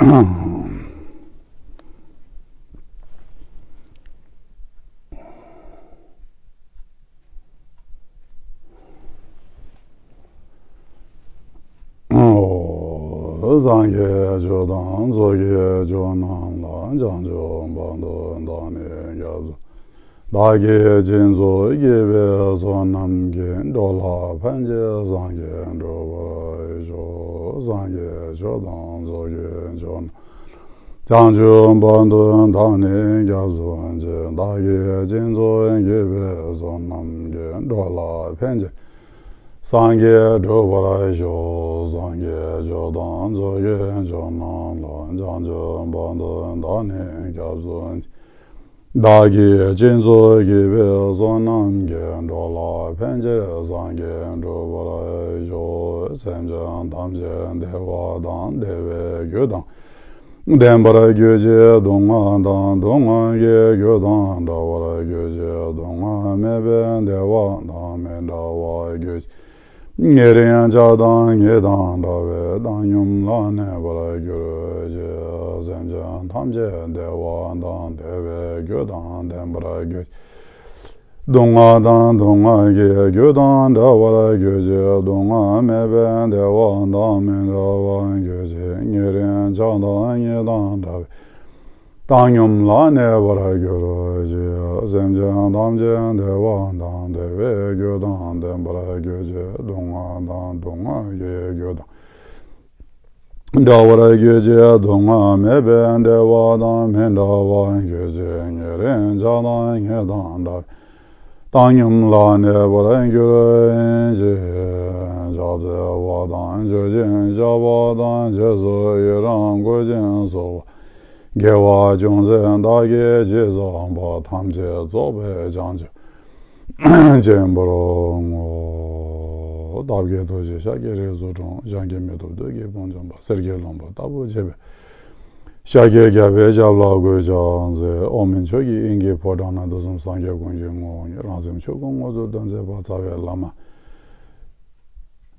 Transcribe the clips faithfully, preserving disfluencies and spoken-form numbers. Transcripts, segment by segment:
སངས་རྒྱས་ཆོས་དང་ཚོགས་ཀྱི་མཆོག་རྣམས་ལ། བྱང་ཆུབ་བར་དུ་བདག་ནི་སྐྱབས་སུ། བདག་གིས་སྦྱིན་སོགས་བགྱིས་པའི་བསོད་ནམས་ཀྱིས། འགྲོ་ལ་ཕན་ཕྱིར་སངས་རྒྱས་འགྲུབ་པར་ཤོག། སངས་རྒྱས་ཆོས་དང་ཚོགས་ཀྱི་མཆོག་རྣམས། བྱང་ཆུབ་བར་དུ་བདག་ནི་སྐྱབས་སུ་མཆི། བདག་གིས་སྦྱིན་སོགས་བགྱིས་པའི་བསོད་ནམས་ཀྱིས། འགྲོ་ལ་ཕན་ཕྱིར་སངས་རྒྱས་འགྲུབ་པར་ཤོག། སངས་རྒྱས་ཆོས་དང་ཚོགས་ཀྱི་མཆོག་རྣམས་ལ། བྱང་ཆུབ་བར་དུ་བདག་ནི་སྐྱབས་སུ་མཆི། བདག་གིས་སྦྱིན་སོགས་བགྱིས་པའི་བསོད་ནམས་ཀྱིས། འགྲོ་ལ་ཕན་ཕྱིར་སངས་རྒྱས་འགྲུབ་པར་ཤོག། སེམས་ཅན་ཐམས་ཅད་བདེ་བ་དང་བདེ་བའི་རྒྱུ་དང་ལྡན་པར་གྱུར་ཅིག། སྡུག་བསྔལ་དང་སྡུག་བསྔལ་གྱི་རྒྱུ་དང་བྲལ་བར་གྱུར་ཅིག། སྡུག་བསྔལ་མེད་པའི་བདེ་བ་དང་མི་འབྲལ་བར་གྱུར་ཅིག། ཉེ་རིང་ཆགས་སྡང་གཉིས་དང་བྲལ་བའི་བཏང་སྙོམས་ལ་གནས་པར་གྱུར་ཅིག། སེམས་ཅན་ཐམས་ཅད་བདེ་བ་དང་བདེ་བའི་རྒྱུ་དང་ལྡན་པར་གྱུར་ཅིག། སྡུག་བསྔལ་དང་སྡུག་བསྔལ་གྱི་རྒྱུ་དང་བྲལ་བར་གྱུར་ཅིག། སྡུག་བསྔལ་མེད་པའི་བདེ་བ་དང་མི་འབྲལ་བར་གྱུར་ཅིག། ཉེ་རིང་ཆགས་སྡང་གཉིས་དང་བྲལ་བའི་བཏང་སྙོམས་ལ་གནས་པར་གྱུར་ཅིག། སེམས་ཅན་ཐམས་ཅད་བདེ་བ་དང་བདེ་བའི་རྒྱུ་དང་ལྡན་པར་གྱུར་ཅིག། སྡུག་བསྔལ་དང་སྡུག་བསྔལ་གྱི་རྒྱུ་དང་བྲལ་བར་གྱུར་ཅིག། སྡུག་བསྔལ་མེད་པའི་བདེ་བ་དང་མི་འབྲལ་བར་གྱུར་ཅིག། ཉེ་རིང་ཆགས་སྡང་གཉིས་དང་བྲལ་བའི་བཏང་སྙོམས་ལ་གནས་པར་གྱུར་ཅིག། ཕྱག་འཚལ་བ་དང་མཆོད་ཅིང་བཤགས་པ་དང་། རྗེས་སུ་ཡི་རང་བསྐུལ་ཞིང་གསོལ་བ། དགེ་བ་ཅུང་ཟད་བདག་གིས་ཅི་བསགས་པ། ཐམས་ཅད་རྫོགས་པའི་བྱང་ཆུབ་ཆེན་པོར་བསྔོ། བདག་གི་ཐུགས་རྗེས་ཤཱཀྱའི་རིགས་སུ་འཁྲུངས། གཞན་གྱིས་མི་ཐུབ་བདུད་ཀྱི་དཔུང་འཇོམས་པ། གསེར་གྱི་ལྷུན་པོ་ལྟ་བུར་བརྗིད་པའི་ཤཱཀྱའི་རྒྱལ་པོའི་ཞབས་ལ་གུས་ཕྱག་འཚལ། འོག་མིན་ཆོས་ཀྱི་དབྱིངས་ཀྱི་ཕོ་བྲང་ན། དུས་གསུམ་སངས་རྒྱས་ཀུན་གྱི་ངོ་བོ་ཉིད། རང་སེམས་ཆོས་སྐུ་དངོས་སུ་སྟོན་མཛད་པ། རྩ་བའི་བླ་མ་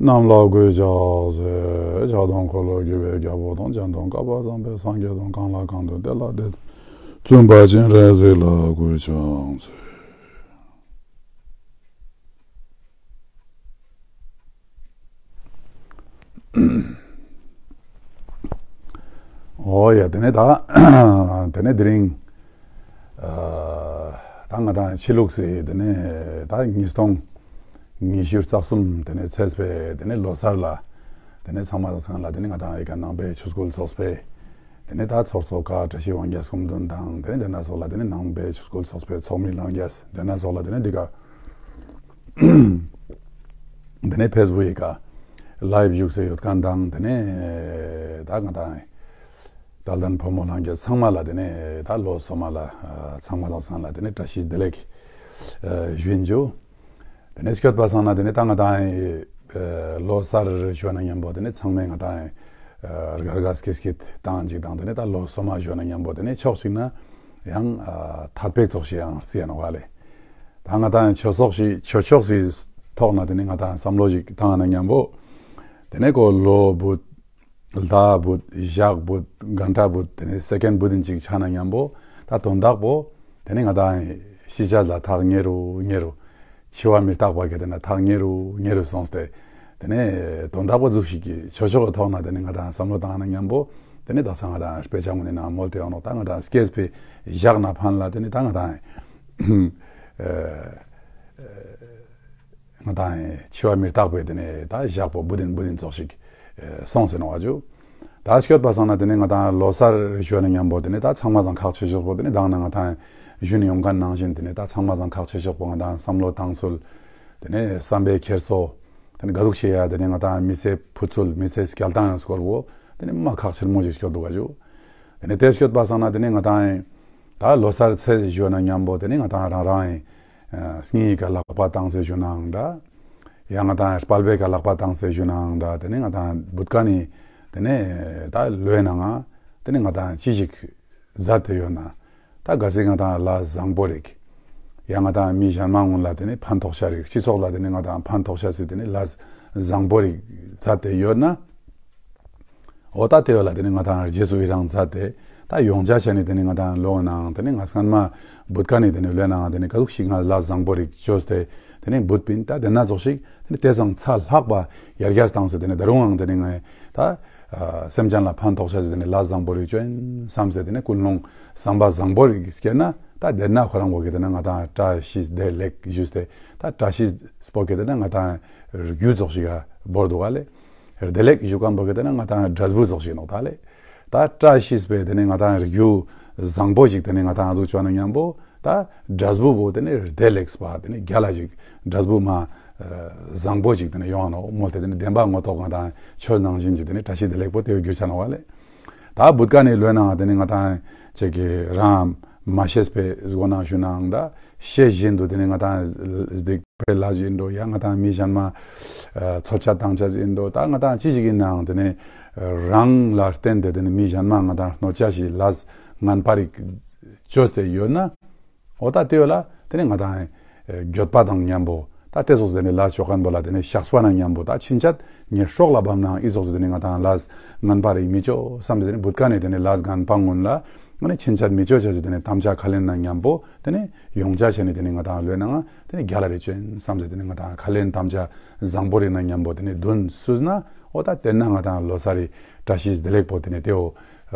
རྣམས་ལ་གུས་ཕྱག་འཚལ། ཕྱག་དང་འཁོར་ལོས་སྒྱུར་བའི་རྒྱལ་པོ་དང་། སྤྱན་དང་བསྐལ་པ་བཟང་པོའི་སངས་རྒྱས་དང་། གང་ལ་གང་འདུལ་དེ་ལ་དེ་འདུལ། བཙུན་པ་སྤྱན་རས་གཟིགས་ལ་གུས་ཕྱག་འཚལ། ཨོ་ཡ། དེ་ནས་ད་དེ་ནས་དེ་རིང་ཨ་ད་ང་དང་ཕྱི་ལུགས་སི་དེ་ནས་ད་ཉིས་སྟོང་ཉི་ཤུ་རྩ་གསུམ་དེ་ནས་ཚེས་པའི་དེ་ནས་ལོ་གསར་ལ་དེ་ནས་ཚང་མ་ཚང་ལ་དེ་ནས་ང་དང་ཨི་ཀ་ནང་པའི་ཆོས་སྐུལ་ཚོགས་པའི་དེ་ནས་ད་ཚོགས་གཙོ་ཀ་བཀྲ་ཤིས་དབང་རྒྱལ་སྐུ་མདུན་དང་། དེ་ནས་དེ་ན་སོགས་ལ་དེ་ནས་ནང་པའི་ཆོས་སྐུལ་ཚོགས་པའི་ཚོགས་མི་ལྷན་རྒྱས། དེ་ན་སོགས་ལ་དེ་ནས་འདི་ག་དེ་ནས་ཕེ་སི་བུག་ཡི་ཀ་ལའིབ་བཞུགས་སའི་ཡོད་མཁན་དང་། དེ་ནས་ད་ང་དང་དད་ལྡན་ཕོ་མོ་ལྷན་རྒྱས་ཚང་མ་ལ་དེ་ནས་ད་ལོ་སོ་མ་ལ་ཚང་མ་ལ་ཚང་ལ་དེ་ནས་བཀྲ་ཤིས་བདེ་ལེགས་ཞུ་ཡིན་ཇུ། དེ་ནས་སྐྱོད་པ་སང་ན་དེ་ནས་ད་ང་དང་ལོ་གསར་ཞུ་ན་མཉམ་པོ་དེ་ནས་ཚང་མས་ང་དང་དགའ་དགའ་སྐྱིད་སྐྱིད་བཏང་ཅིག་དང་། དེ་ནས་ད་ལོ་སོ་མ་ཞུ་ན་མཉམ་པོ་དེ་ནས་ཕྱོགས་གཅིག་ན་ཡང་ཐར་པའི་ཚོགས་ཤིག་ཡང་རྩི་ཡ་ནོ་ག་ལེ། ད་ང་དང་ཆོས་ཚོགས་ཤིག་ཆོས་ཕྱོགས་སི་ཐོག་ན་དེ་ནས་ང་དང་བསམ་བློ་ཞིག་བཏང་ན་མཉམ་པོ་དེ་ནས་ཁོ་ལོ་བུད། ཟླ་བུད། ཞག་བུད། གྷན་ཊ་བུད། དེ་ནས་སེ་ཀན་བུད་དེ་ཅིག་ཆགས་ན་མཉམ་པོ་ད་དོན་དག་པོ་དེ་ནས་ང་དང་ཤི་ཆ་ལ་ཐག་ཉེ་རུ་ཉེ་རུ། འཆི་བ་མི་རྟག་པ་གི་དེ་ན་ཐག་ཉེ་རུ་ཉེ་རུ་སོང་སྟེ། དེ་ནས་དོན་དག་པོ་ཟུག་ཞིག་གི་ཆོས་ཕྱོགས་ཀྱི་ཐོག་ན་དེ་ནས་ང་དང་བསམ་བློ་བཏང་ན་མཉམ་པོ་དེ་ནས་དག་ས་ང་དང་དཔེ་ཆ་ངོ་ནས་ན་མོལ་ཏེ་ཡོང་ནོ། ད་ང་དང་སྐྱེས་པའི་ཞག་ན་ཕན་ལ་དེ་ནས་ད་ང་དང་ཨ་ང་དང་འཆི་བ་མི་རྟག་པའི་དེ་ནས་ད་ཞག་པོ་བུད་དིན་བུད་དིན་ཙོགས་ཤིག་ཨེ་སོང་ཟེར་ནོ་བ་ཇུ། ད་སྐྱོད་པ་སང་ན་དེ་ནས་ང་དང་ལོ་གསར་ཞུ་ན་མཉམ་པོ་དེ་ནས་ད་ཚང་མ་ཚང་ཁག་ཆེ་ཤོས་པོ་དེ་ནས་དང་ན་ང་དང་ཞུ་ནས་ཡོང་མཁན་ནང་བཞིན་དེ་ནས་ད་ཚང་མ་ཚང་ཁག་ཆེ་ཤོས་པོ་ང་དང་བསམ་བློ་བཏང་ཚུལ། དེ་ནས་བསམ་པའི་འཁྱེར་སོ། དེ་ནས་དགའ་སྡུག་བཤད་ཡ། དེ་ནས་ང་དང་མི་ཚེ་ཕུད་ཚུལ། མི་ཚེ་སྐྱེལ་སྟངས་ཡང་སྐོར་བོ་དེ་ནས་མ་ཁག་ཆེན་མོ་ཞིག་སྐྱོད་འདུག་ག་ཇུ། དེ་ནས་དེ་སྐྱོད་པ་སང་ན་དེ་ནས་ང་དང་ད་ལོ་གསར་ཚེས་ཞུ་ན་མཉམ་པོ་དེ་ནས་ང་དང་རང་རང་ཨེ་སྙིང་ཡི་ག་ལག་པ་བཏང་ཚེ་ཞུ་ནའང་འདྲ། ཡང་ང་དང་དཔལ་བེ་ག་ལག་པ་བཏང་ཚེ་ཞུ་ནའང་འདྲ། དེ་ནས་ང་དང་བུད་ཀ་ནི་དེ་ནས་ད་ལོའི་ནང་ང་དེ་ནས་ང་དང་ཅི་ཞིག་མཛད་དེ་ཡོད་ན། ད་གལ་སྲིད་ང་དང་ལས་བཟང་པོ་རིག། ཡང་ང་དང་མི་གཞན་མ་ངོ་ལ་དེ་ནས་ཕན་ཐོགས་ཤ་རིག། སྤྱི་ཚོགས་ལ་དེ་ནས་ང་དང་ཕན་ཐོགས་ཤ་སྲིད་དེ་ནས་ལས་བཟང་པོ་རིག་མཛད་དེ་ཡོད་ན། འོ་ད་དེ་བས་ལ་དེ་ནི་ང་དང་རྗེས་སུ་ཡི་རང་མཛད་དེ། ད་ཡོངས་ཆ་བྱས་ནས་དེ་ནི་ང་དང་ལོ་ནང་དེ་ནི་ང་སྔན་མ་བུད་ཀ་ནས་དེ་ནི་ལོས་ནང་དེ་ནི་ག་ཟུག་ཞིག་ང་ལ་བཟང་པོ་རིག་བཅོས་ཏེ་དེ་ནི་བུད་པིན། ད་དེ་ན་ཙོགས་ཤིག་དེ་ནི་དེ་སང་ཚ་ལྷག་པ་ཡར་རྒྱས་བཏང་ཟེར། དེ་ནི་ད་རུང་ཨང་དེ་ནི་ང་ད་སེམས་ཅན་ལ་ཕན་ཐོགས་ཆ་ཟེར། དེ་ནི་ལ་བཟང་པོ་རིག་བཅོས་བསམ་ཟེར། དེ་ནི་ཀུན་སློང་བསམ་པ་བཟང་པོ་རིག་སྐྱེས་ན། ད་དེ་ན་ཁོ་རང་བོ་གི་དེ་ནི་ང་དང་བཀྲ་ཤིས་བདེ་ལེགས་ཞུས་ཏེ། ད་བཀྲ་ཤིས་སྤོ་གི་དེ་ནི་ང་དང་རྒྱུ་ཙོགས་ཤིག་ག་བོར་འདུག་ག་ལེ། བདེ་ལེགས་ཞུ་མཁན་པོ་གི་དེ་ན་ང་དང་འབྲས་བུ་ཙོགས་ཤིག་ནོག་ད་ལེ། ད་བཀྲ་ཤིས་པའི་དེ་ནི་ང་དང་རྒྱུ་བཟང་པོ་ཞིག་དེ་ནི་ང་དང་ཨ་ཟུག་བཅོ་ན་མཉམ་པོ། ད་འབྲས་བུ་བོ་དེ་ནི་བདེ་ལེགས་པ་དེ་ནི་རྒྱ་ལ་ཞིག་འབྲས་བུ་མ་བཟང་པོ་ཞིག་དེ་ནི་ཡོང་ནོག་མོལ་ཏེ། དེ་ནི་བདེན་པ་ངོ་ཐོག་ང་དང་ཆོས་ནང་བཞིན་གྱི་དེ་ནི་བཀྲ་ཤིས་བདེ་ལེགས་པོ་དེ་བོ་གྱུར་ཆ་ནོག་ག་ལེ། ད་བུད་ཀ་ནས་ལོས་ནང་དེ་ནི་ང་དང་ཅིག་གི་རང་མ་ཤེས་པའི་སྒོ་ནང་ཞུ་ནའང་འདྲ། ཤེས་བཞིན་དུ་དེ་ནི་ང་དང་སྡིག་པའི་ལས་ཡིན་འགྲོ། ཡང་ང་དང་མི་གཞན་མ་ཚོད་ཆ་བཏང་ཆ་ཡིན་འགྲོ། ད་ང་དང་ཅི་ཞིག་ཡིན་ནའང་དེ་ནི་རང་ལ་བརྟེན་ཏེ་དེ་ནི་མི་གཞན་མ་ང་དང་གནོད་ཆ་ཞིག་ལས་ངན་པ་རིག་བཅོས་ཏེ་ཡོད་ན། འོ་ད་དེ་བས་ལ་དེ་ནི་ང་དང་འགྱོད་པ་དང་མཉམ་པོ། ད་དེ་ཙོགས་སུ་དེ་ནི་ལས་བཅོ་མཁན་པོ་ལ་དེ་ནི་བཤགས་པ་ནང་མཉམ་པོ། ད་ཕྱིན་ཆད་ངས་སྲོག་ལ་བབ་ནའང་ཨི་ཙོགས་སུ་དེ་ནི་ང་དང་ལས་ངན་པ་རིག་མི་བཅོ་བསམ་སྟེ། དེ་ནི་བུད་ཀ་ནས་དེ་ནི་ལས་ངན་པ་སྔོན་ལ་ང་ནི་ཕྱིན་ཆད་མི་བཅོ་བྱ་ཟེར། དེ་ནི་དམ་བཅའ་ཁས་ལེན་ནང་མཉམ་པོ། དེ་ནི་ཡོངས་ཆ་བྱས་ནས་དེ་ནི་ང་དང་ལོས་ནང་དེ་ནི་རྒྱ་ལ་རེ་བཅོན་བསམ་སྟེ། དེ་ནི་ང་དང་ཁས་ལེན་དམ་བཅའ་བཟང་པོ་རིག་ནང་མཉམ་པོ་དེ་ནི་མདུན་བསུས་ན། འོ་ད་དེ་ན་ང་དང་ལོ་གསར་རི་བཀྲ་ཤིས་བདེ་ལེགས་པོ་དེ་ནི་དེ་བོ་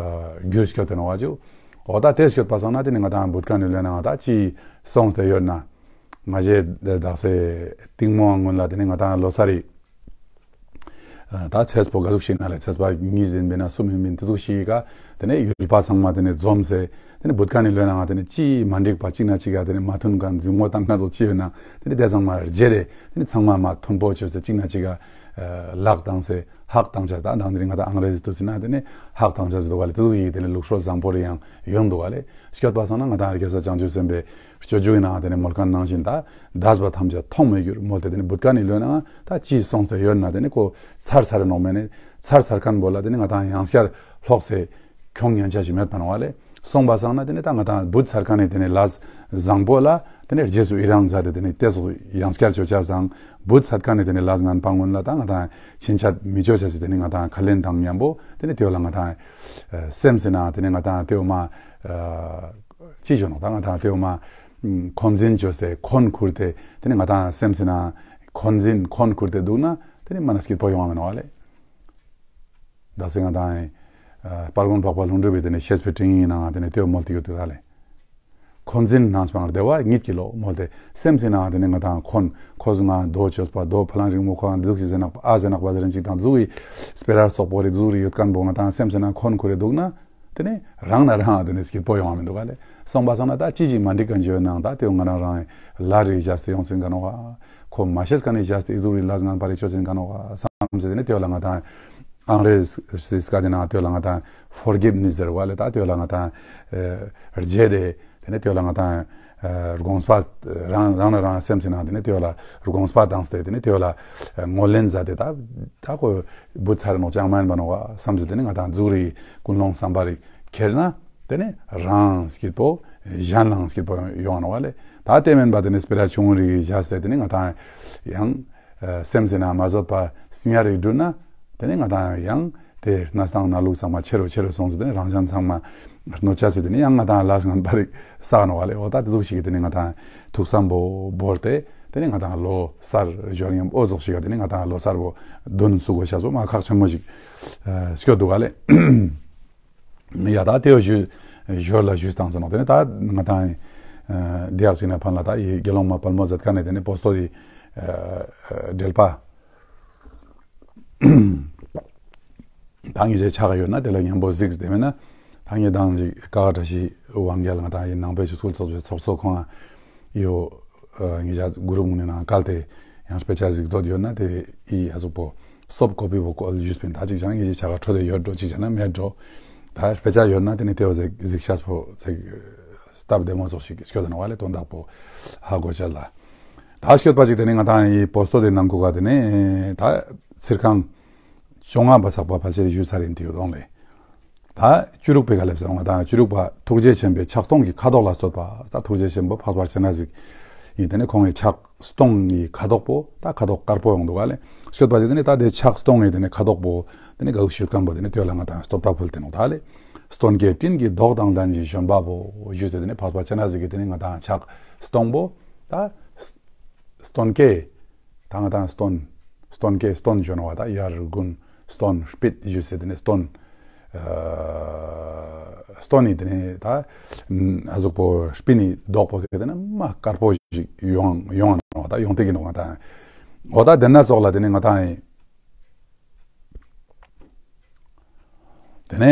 རྒྱུ་སྐྱོད་དེ་ནོག་བ་ཅུ། འོ་ད་དེ་སྐྱོད་པ་སང་ན་དེ་ནི་ང་དང་བུད་ཀ་ནས་ལོས་ནང་ད་ཅི་སོང་སྟེ་ཡོད་ན། ང་ཞེ་དག་སེ་གཏིང་མོ་སྔོན་ལ་དེ་ནི་ང་དང་ལོ་གསར་རི་ད་ཚེས་པོ་ག་ཟུག་ཞིག་ན་ལེ། ཚེས་པ་གཉིས་ཡིན་པས་ན་གསུམ་ཡིན་པས་དེ་ཟུག་ཞིག་ག་དེ་ནི་ཡུལ་པ་ཚང་མ་དེ་ནི་འཛོམས་སེ། དེ་ནི་བུད་ཀ་ནས་ལོས་ནང་དེ་ནི་ཅི་མ་འགྲིག་པ་གཅིག་ན་གཅིག་ག་དེ་ནི་མ་མཐུན་མཁན་འཛིང་མོ་བཏང་མཁན་ཚོ་ཅི་ཡོད་ན་དེ་ནི་དེ་ཚང་མ་བརྗེད་དེ། དེ་ནི་ཚང་མ་མ་མཐུན་པོ་བཅོས་སེ་གཅིག་ན་གཅིག་ག་ལག་བཏང་སེ་ཧག་བཏང་ཆ། ད་དང་དེ་རིང་ང་དང་ཨང་རེ་ཟི་ཏུ་ཟིན་ན་དེ་ནི་ཧག་བཏང་ཆ་ཟི་འདུག་ག་ལེ། དེ་ཚོ་ཡི་དེ་ནི་ལུགས་སྲོལ་བཟང་པོ་རེ་ཡང་ཡོང་འདུག་ག་ལེ། སྐྱོད་པ་སང་ན་ང་དང་རྒྱལ་སྲས་བྱང་ཆུབ་སེམས་དཔའི་སྤྱོད་འཇུག་ཡིན་ནའང་དེ་ནི་མོལ་མཁན་ནང་བཞིན། ད་འདས་པ་ཐམས་ཅད་མཐོང་མི་འགྱུར་མོལ་ཏེ། དེ་ནི་བུད་ཀ་ནས་ལོས་ནང་ད་ཅི་སོང་སྟེ་ཡོད་ན་དེ་ནི་ཁོ་ཚར་ཚར་ནོག་མེད་ནི་ཚར་ཚར་མཁན་པོ་ལ་དེ་ནི་ང་དང་ཡང་བསྐྱར་ལྷོག་སེ་ཁྱོང་ཉན་ཆ་ཞིག་མེད་པ་ནོག་ག་ལེ། སོང་པ་སང་ན་དེ་ནི་ད་ང་དང་བུད་ཚར་མཁན་ནི་དེ་ནི་ལས་བཟང་པོ་ལ་དེ་ནི་རྗེས་སུ་ཡི་རང་མཛད་དེ། དེ་ནི་དེ་ཚོ་ཡང་བསྐྱར་བཅོ་ཆ་སང་བུད་ཚར་མཁན་ནི་དེ་ནི་ལས་ངན་པ་སྔོན་ལ་ད་ང་དང་ཕྱིན་ཆད་མི་བཅོ་ཆ་ཟེར། དེ་ནི་ང་དང་ཁས་ལེན་དང་མཉམ་པོ་དེ་ནི་དེ་བས་ལ་ང་དང་སེམས་ཟེར་ན་དེ་ནི་ང་དང་དེ་བོ་མ་ཅི་བྱོ་ནོག་ད་ང་དང་དེ་བོ་མ་འཁོན་འཛིན་བཅོས་ཏེ་འཁོན་ཁུར་ཏེ། དེ་ནི་ང་དང་སེམས་ཟེར་ན་འཁོན་འཛིན་འཁོན་ཁུར་ཏེ་འདུག་ན་དེ་ནི་མ་ན་སྐྱིད་པོ་ཡོང་བ་མེད་ནོག་ག་ལེ། ད་སེ་ང་དང་ཨ་དཔལ་མགོན་འཕགས་པ་ལྷུན་གྲུབ་པའི་དེ་ནི་བཤེས་པའི་སྤྲིང་ཡིག་ནང་དེ་ནི་དེ་བོ་མོལ་ཏེ་ཡོད་དུས་ད་ལེ། འཁོན་འཛིན་རྣམས་སྤངས་བདེ་བ་ཉིད་ཀྱིས་རློབས་མོལ་ཏེ། སེམས་ཟེར་ནའང་དེ་ནི་ང་དང་འཁོན་ཁོ་ཟུག་ང་རྡོ་བཅོས་པ་རྡོ་ཕ་ལང་རིང་མོ་ཁོ་ང་འདི་ཟུག་ཞིག་ཟེར་ནག་པ་ཨ་ཟེར་ནག་པ་ཟེར་རིན་ཅིག་དང་འདི་ཟུག་གི་སྤེ་ར་སོག་པོ་རེ་འདི་ཟུག་རེ་ཡོད་མཁན་པོ་ང་དང་སེམས་ཟེར་ན་འཁོན་ཁུར་རེ་འདུག་ན། དེ་ནི་རང་ན་རང་དེ་ནི་སྐྱིད་པོ་ཡོང་བ་མི་འདུག་ག་ལེ། སོང་པ་སང་ན་ད་ཅི་ཞིག་མ་འགྲིག་ག་འཇོ་ནང་ད་དེ་ང་རང་རང་ལ་རེ་བྱས་ཏེ་ཡོང་སྲིད་ག་ནོག་ག་ཁོ་མ་ཤེས་ཀ་ནས་བྱས་ཏེ་ཨི་ཟུག་རེ་ལས་ངན་པ་རེ་ཅོ་སྲིད་ག་ནོག་ག་བསམ་ཟེར། དེ་ནི་དེ་ལ་ང་དང་ཨང་རེ་ཟི་སྐད་དེ་ནང་དེ་ལ་ང་དང་ཕོར་གིབ་ནེས་ཟེར་བ་ལེ། ད་དེ་ལ་ང་དང་རྗེས་དེ་དེ་ནི་དེ་ལ་ང་དང་དགོངས་པ་རང་རང་ན་རང་སེམས་ཟེར་ན་དེ་ནི་དེ་ལ་དགོངས་པ་བཏང་སྟེ་དེ་ནི་དེ་ལ་ངོས་ལེན་མཛད་དེ་ད་ད་ཁོ་བུད་ཚར་ནོག་ཅང་མ་ཡིན་པ་ནོག་ག་བསམ་ཟེར། དེ་ནི་ང་དང་ཟུག་རེ་ཀུན་སློང་བསམ་པ་རེ་ཁྱེར་ན། དེ་ནི་རང་སྐྱིད་པོ་གཞན་ལའང་སྐྱིད་པོ་ཡོང་ནོག་ག་ལེ། ད་དེ་མིན་པ་དེ་ནི་སྤེ་ར་ཆུང་ངུ་རེ་བཞག་སྟེ་དེ་ནི་ང་དང་ཡང་སེམས་ཟེར་ན་མ་བཟོད་པ་སྙིང་རེ་སྒྲུབ་ན། དེ་ནི་ང་དང་ཡང་དེ་གནས་སྟངས་ནང་ལུགས་ཚང་མ་ཆེ་རུ་ཆེ་རུ་སོང་ཟེར། དེ་ནི་རང་གཞན་ཚང་མ་གནོད་ཆ་ཟེར། དེ་ནི་ཡང་ང་དང་ལས་ངན་པ་རིག་བསགས་ནོག་ག་ལེ། འོ་ད་དེ་ཟུག་ཞིག་གི་དེ་ནི་ང་དང་ཐུགས་བསམ་པོ་བོར་ཏེ་དེ་ནི་ང་དང་ལོ་གསར་འབྱོར་ཡང་འོ་ཟུག་ཞིག་ག་དེ་ནི་ང་དང་ལོ་གསར་པོ་མདུན་བསུ་དགོས་ཤ་སོ་མ་ཁག་ཆེན་མོ་ཞིག་སྐྱོད་འདུག་ག་ལེ། ཡ་ད་དེ་བ་ཞུ་ཞོར་ལ་ཞུས་བཏང་ཟེར་ནོག་དེ་ནི་ད་ང་དང་ཨ་དེ་ཡག་ཅིག་ནས་ཕན་ལ་ད་ཡི་དགེ་སློང་མ་དཔལ་མོ་མཛད་མཁན་ནས་དེ་ནི་པོ་སྟོ་དེ་ཨ་འགྲེལ་པ་ད་ངེད་ཅག་ཆ་ག་ཡོད་ན་དེ་ལ་མཉམ་པོ་གཟིགས། དེ་མིན་ན་ད་ངེད་དང་ཅིག་ཀ་ག་བཀྲ་ཤིས་དབང་རྒྱལ་ང་དང་ཡི་ནང་པའི་ཆོས་ཚོགས་ཚོགས་པའི་ཚོགས་གཙོ་ཁོང་ཡོད། ཨ་ངེད་ཅག་གུ་རུབ་ངོས་ནས་ནང་བཀལ་ཏེ་ཡང་དཔེ་ཆ་གཟིགས་འདོད་ཡོད་ན་དེ་ཡི་ཨ་ཟུག་པོ་སོབ་ཀོ་པི་པོ་བཀོལ་ཞུས་པིན། ད་ཅིག་ཅང་ངེད་ཅག་ཆ་ག་འཕྲོད་དེ་ཡོད་འགྲོ། ཅིག་བྱས་ན་མེད་འགྲོ། ད་དཔེ་ཆ་ཡོད་ན་དེ་ནི་དེ་བ་ཟིག་གཟིགས་ཤ་སྤོ་ཟིག་སྟབས་བདེ་མོ་ཚོགས་ཤིག་སྐྱོད་དེ་ནོག་ག་ལེ། དོན་དག་པོ་ཧ་གོ་ཆ་ལ། ད་སྐྱོད་པ་ཅིག་དེ་ནི་ང་དང་ཡི་པོ་སྟོ་དེ་ནང་ཁུ་ག་དེ་ནི་ད་ཚིར་ཁང་བཅོ་ལྔ་པ་ཚགས་པ་ཕལ་ཆེར་ཞུས་ཚར་ཡིན་དེ་ཡོད་འོང་ལེ། ད་བཅུ་དྲུག་པའི་ག་ལེབ་ཟེར་ང་དང་བཅུ་དྲུག་པ་ཐུགས་རྗེ་ཆེན་པོའི་ཕྱག་སྟོང་གི་ཁ་དོག་ལ་བསྟོད་པ། ད་ཐུགས་རྗེ་ཆེན་པོ་འཕགས་པ་སྤྱན་རས་གཟིགས་ ཡིན། དེ་ནས་ཁོང་གི་ཕྱག་སྟོང་གི་ཁ་དོག་པོ་ད་ཁ་དོག་དཀར་པོ་ཡོང་འདུག་ག་ལེ། སྐྱོད་པ་དེ་དེ་ནས་ད་དེ་ཕྱག་སྟོང་གི་དེ་ནས་ཁ་དོག་པོ་དེ་ནས་དགའ་བོ་ཞུ་མཁན་པོ་དེ་ནས་དེ་ལ་ང་ད་སྟོབས་ད་ཕུལ་དེ་ནོ་ད་ལེ། སྟོན་ཀའི་སྤྲིན་གྱི་མདོག་དང་ལྡན་ཞིང་བཞོན་པ་པོ་ཞུས་ཟེར། དེ་ནས་འཕགས་པ་སྤྱན་རས་གཟིགས་ཀྱི་དེ་ནས་ང་ད་ཕྱག་སྟོང་པོ་ད་སྟོན་ཀའི་ད་ང་ད་སྟོན་སྟོན་ཀའི་སྟོན་ཞུ་ནོ་བ་ད་ཡར་དགུན་སྟོན་སྤིད་ཞུས་ཟེར། དེ་ནས་སྟོན་སྟོན་ནི་དེ་ནས་ད་ཨ་ཟུག་པོ་སྤིན་ནི་མདོག་པོ་གི་དེ་ནས་མ་དཀར་པོ་ཞིག་ཡོང་ཡོང་ནོ་ད་ཡོང་དེ་གི་ནོ་ང་ད་འོ་ད་དེ་ན་ཙོག་ལ་དེ་ནས་ང་ད་ཡིན། དེ་ནས་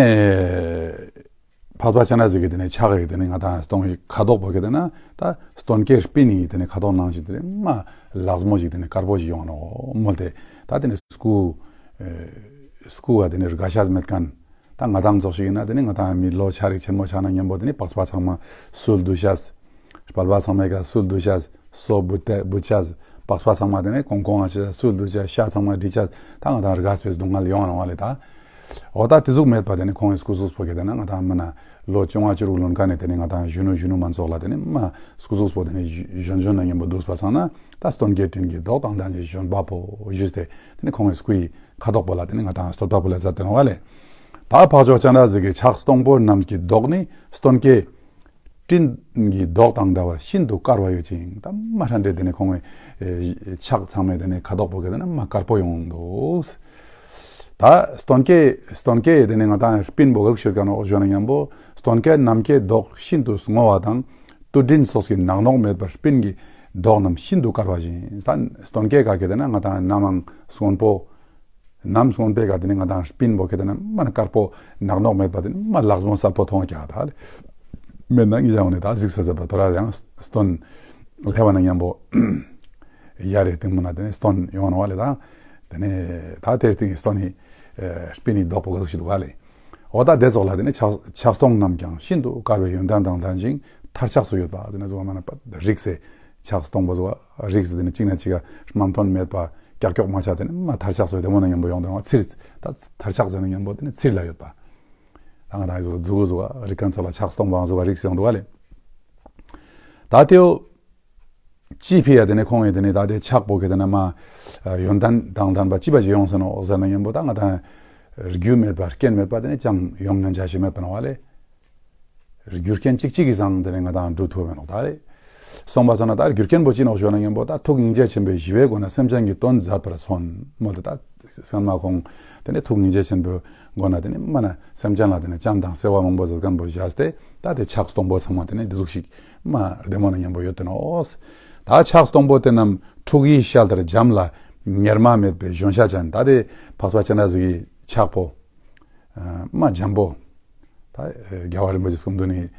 འཕགས་པ་སྤྱན་རས་གཟིགས་ཀྱི་དེ་ནས་ཕྱག་གི་དེ་ནས་ང་ད་སྟོང་གི་ཁ་དོག་པོ་གི་དེ་ན་ད་སྟོན་ཀའི་སྤིན་ནི་དེ་ནས་ཁ་དོག་ནང་བཞིན་དེ་ནས་མ་ལག་མོ་ཞིག་དེ་ནས་དཀར་པོ་ཞིག་ཡོང་ནོ་མོལ་ཏེ། ད་དེ་ནས་སྐུ་སྐུ་བ་དེ་ནས་དགའ་ཤ་མེད་མཁན། ད་ང་དང་ཚོགས་ཤིག་ཡིན་ན་དེ་ནི་ང་དང་མི་ལོ་ཆ་རིགས་ཆེན་མོ་ཆགས་ན་མཉམ་པོ་དེ་ནི་པགས་པ་ཚང་མ་སུལ་འདུ་ཤ། དཔལ་པ་ཚང་མའི་ཀ་སུལ་འདུ་ཤ། སོ་བུ་ཏེ་བུ་ཆ། པགས་པ་ཚང་མ་དེ་ནི་གོང་གོང་ཨ་ཆ་སུལ་འདུ་ཤ། ཤ་ཚང་མ་འདྲི་ཆ། ད་ང་དང་རྒས་པའི་སྡུག་བསྔལ་ཡོང་རང་བ་ལས་ད། འོ་ད་དེ་ཟུག་མེད་པ་དེ་ནི་ཁོང་གི་སྐུ་གཟུགས་པོ་གི་དེ་ན་ང་དང་མི་ན་ལོ་བཅོ་ལྔ་བཅུ་དྲུག་ལོན་ཀ་ནས་དེ་ནི་ང་དང་གཞོན་ནུ་གཞོན་ནུ་མ་ཚོགས་ལ་དེ་ནི་མ་སྐུ་གཟུགས་པོ་དེ་ནི་གཞོན་གཞོན་ན་མཉམ་པོ་འདུག་པ་སང་ན་ད་སྟོན་ཀའི་སྤྲིན་གྱི་མདོག་དང་ལྡན་གྱི་བཞོན་པ་པོ་ཞུས་ཏེ་དེ་ནི་ཁོང་གི་སྐུ་ཡི་ཁ་དོག་པོ་ལ་དེ་ནི་ང་དང་སྟོབས་དགའ་པོ་ལ་མཛད་དེ་ནོ་བ་ལས། ད་འཕགས་མཆོག་སྤྱན་རས་གཟིགས་ཀྱི་ཕྱག་སྟོང་པོ་རྣམས་ཀྱི་མདོག་ནི་སྟོན་ཀའི་སྤྲིན་གྱི་མདོག་དང་འདྲ་བར་ཤིན་ཏུ་དཀར་བ་ཡོད་ཅིང་ད་མ་ཧྲན་ཏེ་དེ་ནི་ཁོང་གི་ཕྱག་ཚང་མའི་དེ་ནི་ཁ་དོག་པོ་གི་དེ་ནི་མ་དཀར་པོ་ཡོང་འདུག་ད་སྟོན་ཀའི་སྟོན་ཀའི་དེ་ནི་ང་དང་སྤྲིན་པོ་ག་ཤོད་ཀ་ནོ་ཞོ་ན་མཉམ་པོ་སྟོན་ཀའི་ནམ་མཁའི་མདོག་ཤིན་ཏུ་སྔོ་བ་དང་། དུ་སྤྲིན་སོགས་ཀྱི་ནག་ནོག་མེད་པར་སྤྲིན་གྱི་མདོག་རྣམས་ཤིན་ཏུ་དཀར་བ་བཞིན། ས་སྟོན་ཀའི་ག་གེ་དེ་ན་ང་དང་གནམ་མང་སྔོན་པོ། གནམ་སྔོན་པོའི་ག་དེ་ནི་ང་དང་སྤྲིན་པོ་གེ་དེ་ན་མ་ན་དཀར་པོ་ནག་ནོག་མེད་པ་དེ་ནི་མ་ལག་མོ་གསལ་པོ་མཐོང་ཀྱག་ད་ལེ། མེད་ན་ངི་ཞང་ནི་ད་གཟིགས་ས་ཟེར་པ་དོ་ར་ཡང་སྟོན་ལྷེ་བ་ན་མཉམ་པོ་ཡ་རེ་སྟེང་མོ་ན་དེ་ནི་སྟོན་ཡོང་ནོ་བ་ལེ། ད་དེ་ནི་ད་དེར་སྟེང་སྟོན་ནི་སྤྲིན་ནི་མདོག་པོ་ག་ཟུག་ཞིག་འདུག་ག་ལེ། འོ་ད་དེ་ཚོགས་ལ་དེ་ནི་ཕྱག་ཕྱག་སྟོང་རྣམས་ཀྱང་ཤིན་ཏུ་དཀར་བའི་ཡོན་ཏན་དང་ལྡན་ཞིང་མཐར་ཆགས་སུ་ཡོད་པ་དེ་ནི་གཟུགས་མ་ན་རིགས་སེ་ཕྱག་སྟོང་པོ་གཟུགས་རིགས་སེ་དེ་ནི་གཅིག་ན་གཅིག་ག་རྨ་འཐོན་མེད་པ་ཀྱག་ཀྱོག་མ་ཆགས་དེ་ནི་མ་མཐར་ཆགས་སུ་བདེ་མོ་ན་མཉམ་པོ་ཡོང་དེ་ནི་ཚིར་ད་མཐར་ཆགས་ཟེར་ན་མཉམ་པོ་དེ་ནི་ཚིར་ལ་ཡོད་པ། ད་ང་དང་གཟུགས་གཟུགས་རིགས་ཀན་ཚོགས་ལ་ཕྱག་སྟོང་པའང་གཟུགས་རིགས་སེ་ཡོང་འདུག་ག་ལེ། ད་དེའོ། ཅི་ཕི་ཡ་དེ་ནས་ཁོང་ཡི་དེ་ནས་ད་དེ་ཕྱག་པོ་གི་དེ་ན་མ་ཡོན་ཏན་དང་ལྡན་པ་ཅི་པ་ཅི་ཡོང་ཟེར་ནོ་ཟེར་ན་མཉམ་པོ་ད་ང་དང་རྒྱུ་མེད་པ་རྐྱེན་མེད་པ་དེ་ནས་ཅང་ཡོང་ངན་བྱ་ཞིག་མེད་པ་ནོ་བ་ལེ། རྒྱུ་རྐྱེན་གཅིག་གཅིག་གིས་བཟང་དེ་ནས་ང་དང་འགྲུབ་ཐུབ་མེད་ནོ་ད་ལེ། སོང་པ་ས་ན་ད་རྒྱུ་རྐྱེན་པོ་ཅི་ནོ་ཞོ་ན་མཉམ་པོ་ད་ཐུགས་སྙིང་རྗེ་ཆེན་པོས་ཞི་བའི་སྒོ་ནས་སེམས་ཅན་གྱི་དོན་མཛད་པར་མཚོན་མོ་དེ་ད་སྔན་མ་ཁོང་དེ་ནས་ཐུགས་སྙིང་རྗེ་ཆེན་པོས་སྒོ་ན་དེ་ནས་མ་ན་སེམས་ཅན་ལ་དེ་ནས་བྱམས་དང་བརྩེ་བ་མང་པོ་མཛད་མཁན་པོ་བཞག་སྟེ་ད་དེ་ཕྱག་སྟོང་པོ་ཚང་མ་དེ་ནས་འདི་ཟུག་ཞིག་མ་བདེ་མོ་ན་མཉམ་པོ་ཡོད་དེ་ནོ། ད་ཕྱག་སྟོང་པོ་དེ་རྣམས་ཕྲུ་གུའི་ཤ་ལྟར་འཇམ་ལ་གཉེར་མ་མེད་པའི་གཞོན་ཤ་ཅན། ད་དེ་འཕགས་པ་སྤྱན་རས་གཟིགས་ཀྱི་ཕྱག་པོ་མ་འཇམ་པོ། ད་རྒྱལ་བ་རིན་པོ་ཆེ་སྐུ་མདུན་ནས་